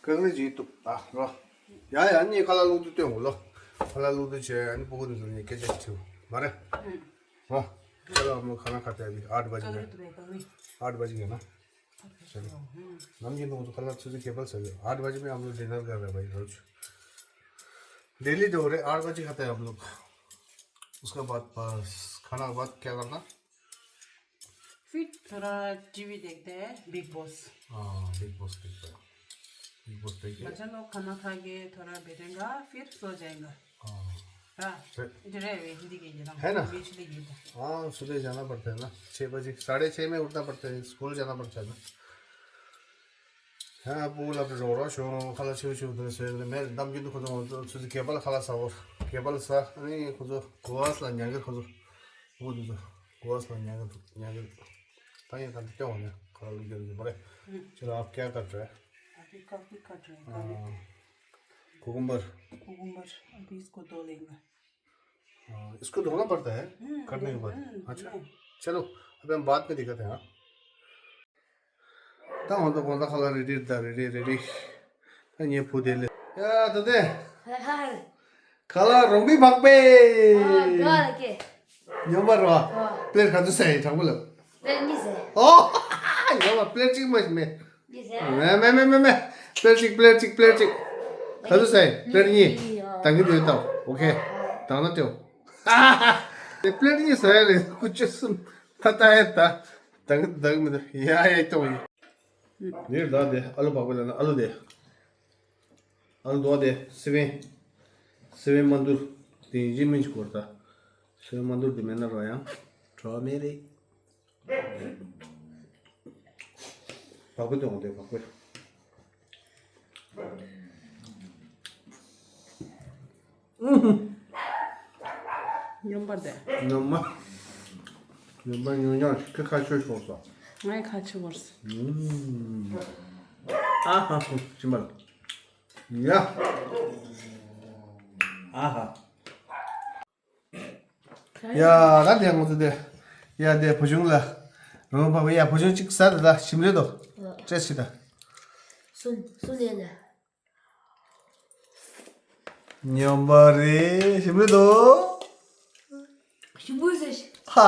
གངས་རི་ཅིག་འདུག་ད་རོ། ཡ་ཡ། ངས་ཁ་ལག་བླུག་དུས་སྟོན་འོ་ལོ། ཁ་ལག་བླུག་དུས་བྱས། ཨ་ནི་སྤུ་གུ་འདི་ཚོ་ནས་སྐད་ཆ་དྲིས་མ་རེད། ཨ། ཁ་ལག་མོ་ཁ་ན་ཁ་ཏའི་ཨ་ཊ་བ་ཇི་ནས། ཨ་ཊ་བ་ཇི་ཡིན་ན། ནམ་རྒྱུན་ཁོང་ཚོ་ཁ་ལག་ཆུ་ཚོད་ཁྱད་པར་ཟ་གི། आठ बजे में हम लोग डिनर कर रहे हैं भाई रोज। डेली दो रे आठ बजे खाता है हम लोग। उसके बाद बस खाना के बाद क्या करना? फिर थोड़ा टीवी देखते हैं, बिग बॉस। हाँ, बिग बॉस देखते हैं। बिग बॉस देख के। बच्चा लोग खाना खा के थोड़ा बैठेगा, फिर सो जाएगा। हाँ। हाँ, फिर इधर है वे हिंदी के ये ना, है ना? बीच में ये था। हाँ, सुबह जाना पड़ता है ना, छः बजे, साढ़े छः में उठना पड़ता है, स्कूल जाना पड़ता है ना। ཧ་པུ་ལབ་རོ་རོ་ཤོ་ཁ་ལ་ཆུ་ཆུ་དུ་སོས་ནི་མེ་དམ་རྒྱུན་དུ་ཁོ་ཚོ་ཚུ་ཚི་ཁེ་པལ་ཁ་ལ་ས་བོར་ཁེ་པལ་ས་ནི་ཁོ་ཚོ་གོ་བ་སླ་ཉག་གེར་ཁོ་ཚོ་བུ་དུ་ཚོ་གོ་བ་སླ་ཉག་གེར་ཉག་གེར། ད་ཡང་ད་འདི་སྐྱོང་བ་ནི་ཁ་ལ་ལུག་རྒྱུ་རྒྱུ་མ་རེད། चलो, आप क्या काट रहे हैं? अभी काफी काट रहे हैं, काफी। कुकुम्बर। कुकुम्बर, अभी इसको धो लेंगे। हाँ, इसको धोना पड़ता है हम्म, काटने के बाद। हम्म, अच्छा। हम्म। चलो, अभी हम बाद में दिखाते हैं। हाँ। ད་འོ་ད་གོང་ད་ཁ་ལག་རེ་ཌི་ད་རེ་ཌི་རེ་ཌི། ད་ངས་བུ་དེ་ལས། ཡ་ད་དེ། ཧ་ཧ། ཁ་ལག་རོང་པའི་ཕག་པས། ཨ་དགའ་ལ་ཀེ། ཉོན་པ་རོ། ཨ། པླེར་ག་ཚོད་ཟ་ཡིན་དྲང་པོ་ལབ། པླེར་གཉིས་ཟ། ཨོ། ཉོན་པ་པླེར་གཅིག་མ་ཞིག་མེད། གཉིས་ཟ། མེད་མེད་མེད་མེད་མེད། པླེར་གཅིག་པླེར་གཅིག་པླེར་གཅིག་ག་ཚོད་ཟ་ཡིན། པླེར་གཉིས། ད་གིན་དེ་ལྟ། ཨོ་ཁེ། ད་ན་ཏེའོ། དེ་པླེར་གཉིས་ཟ་ཡ་རེད། ཁུ་ཅི་སུམ། ད་ད་ཡ་ད། ད་གིན་ད་གིན་མི་འདུག་ཡ་ཡ་ཏོ་ཡིན། ནིར་ད་དེ་ཨ་ལུ་བག་པ་ལ་ན་ཨ་ལུ་དེ། ཨ་ལུ་དོ་དེ་སི་བན། སི་བན་མ་འདུར། དེ་ཡིན་གཅིག་མིན་གཅིག་སྐོར་ད། སི་བན་མ་འདུར་དེ་མེད་ན་རོ་ཡང་གྲོ་མེད་རེད། བག་པ་དོ་དེ་བག་པ། སྨྱོན་པ་དེ། སྨྱོན་མ། སྨྱོན་པ་སྨྱོན་ཡང་ཁ་ཁ་ཆོས་ཤོར་སོང་། ངའི་ཁ་ཆེ་བར་སོང་། ཨ་ཧ་ཧུ་ཅི་མ་ལ། ཡ། ཨ་ཧ། ཡ་ད་དེ་ང་ཚོ་དེ། ཡ་དེ་བུ་ཆུང་ལ། རོང་བ་བ་ཡ་བུ་ཆུང་གཅིག་ཟ་དེ་ད་ཞིམ་རེད་དོ། སྤྲད་ཤི་ད། སུན་སུན་ཡ་ལ། ཉམས་པ་རེད། ཞིམ་རེད་དོ། ཞིམ་པོ་ཟེར་ཤི། ཧ།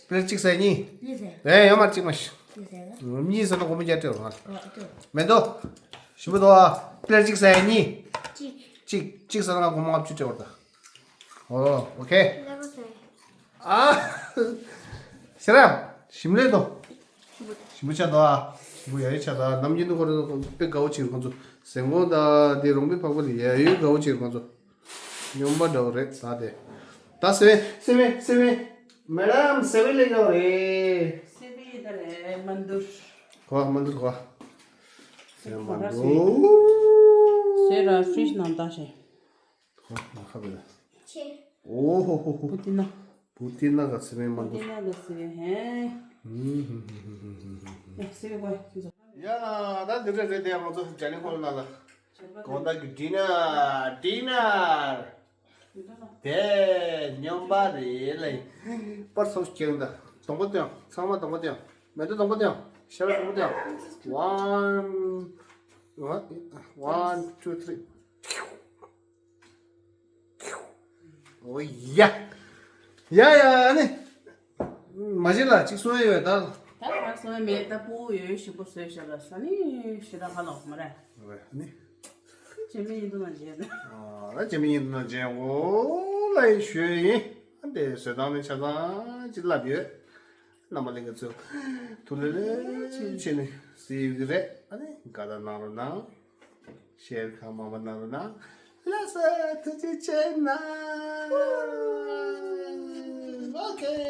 པེར་གཅིག་ཟེར་གཉིས། གཉིས་ཟེར། ཨེ་ཡོད་མ་གཅིག་མ་ཤི། གཉིས་ཟེར་ལ། གཉིས་ཟེར་ན་སྒོར་མོ་བརྒྱ་སྤྲད་རོགས་ང་། ཨ་ཏོ། མེད་དོ། ཞིམ་པོ་དོ་ཨ། པེར་གཅིག་ཟེར་གཉིས། གཅིག་གཅིག་གཅིག་ཟེར་ན་སྒོར་མོ་ལྔ་བཅུ་སྤྲད་རོགས་ད། ཨོ་ཨོ་ཁེ། ལེགས་པོ་ཟེར། ཨ། ཤེས་རབ། ཞིམ་རེད་དོ། ཞིམ་པོ་ཆགས་འདུག་ཨ། ཞིམ་པོ་ཡ་ཡོད་ཆགས་འདུག་ཨ། ནམ་རྒྱུན་དུ་ཁོ་རང་ཚོ་དཔེ་དགའ་བོ་བྱེད་ཁོང་ཚོ། ཟན་གོང་དང་དེ་རོང་པའི་ཕག་པ་ལ་ཡ་ཡོད་དགའ་བོ་བྱེད་ཁོང་ཚོ། སྨྱོན་པ་འདྲ་བོ་རེད་ད་དེ། ད་སེ་བན་སེ་བན་སེ་བན། མེ་ཌམ་སེ་བན་ལེགས་འདྲ་བོ་རེད། སེ་བན་ད་རེད་མ་འདུར། གོ་མ་འདུར་གོ། སེ་བན་མ་འདུར། སེ་ར་ཕྲིཇ་ནང་བཏང་ཤེ། ཁ་བེ་ལ། ཆེ། ཨོ་ཧོ་ཧོ་ཧོ། པུ་ཏི་ན། པུ་ཏི་ན་ག་སི་མེ་མ་པུ་ཏི་ན་ག་སི་མེ་ཧེ། ཧུམ་ཧུམ་ཧུམ་ཧུམ་ཧུམ་ཧུམ། ཡ་སི་མེ་གོ་ཧེ། ཡ་ད་འདི་འདྲ་རེད་དེ་ང་ཚོ་ཇ་ནི་ཧོལ་ནང་ལ། དགོང་དག་གི་ཌི་ནར། ཌི་ནར། དེ་སྨྱོན་པ་རེད་ལེ། པར་སོང་སྐྱེལ་འདི། སྡོང་པོ་སྟོན། ཚང་མ་སྡོང་པོ་སྟོན། མེ་ཏོག་སྡོང་པོ་སྟོན། ཤ་ར་སྡོང་པོ་སྟོན། One, one, two, three. ཨོ་ཡ། ཡ་ཡ་ཨ་ནི། མ་གཞི་ལ་གཅིག་གསུང་ཡ་ཡོད་ད། ད་ང་གསུང་ཡ་མེད། ད་ཕྲུ་གུ་ཡོད་ཞིག་པོ་བཟོས་ཤག་ལ་ས་ནི་ཞེ་དྲག་ཧ་ལོག་མ་རེད། རེད་ནི། ཇེ་མི་ཡིན་འདུག་ན་ཇེ་ན། ཨ་ད་ཇེ་མི་ཡིན་འདུག་ན་ཇེ་འོ་ལ་ཡི་ཞུ་ཡིན། ཨ་འདི་བཟོས་སྟངས་ནི་ཆ་ཚང་ཅིག་ལབ་ཡོད། རྣམ་པ་ལྷན་རྒྱས་ཚོ་ཐུགས་ལེ་ལེ་བྱས་ནས་གཟིགས་ཡོད་ཀྱི་རེད། ཨ་ནི་དགའ་དགའ་གནང་རོགས་གནང་། ཤེར་ཁ་མང་པོ་གནང་རོགས་གནང་། ལགས་སོ་ཐུགས་རྗེ་ཆེ་གནང་། ཨོ་ཁེ།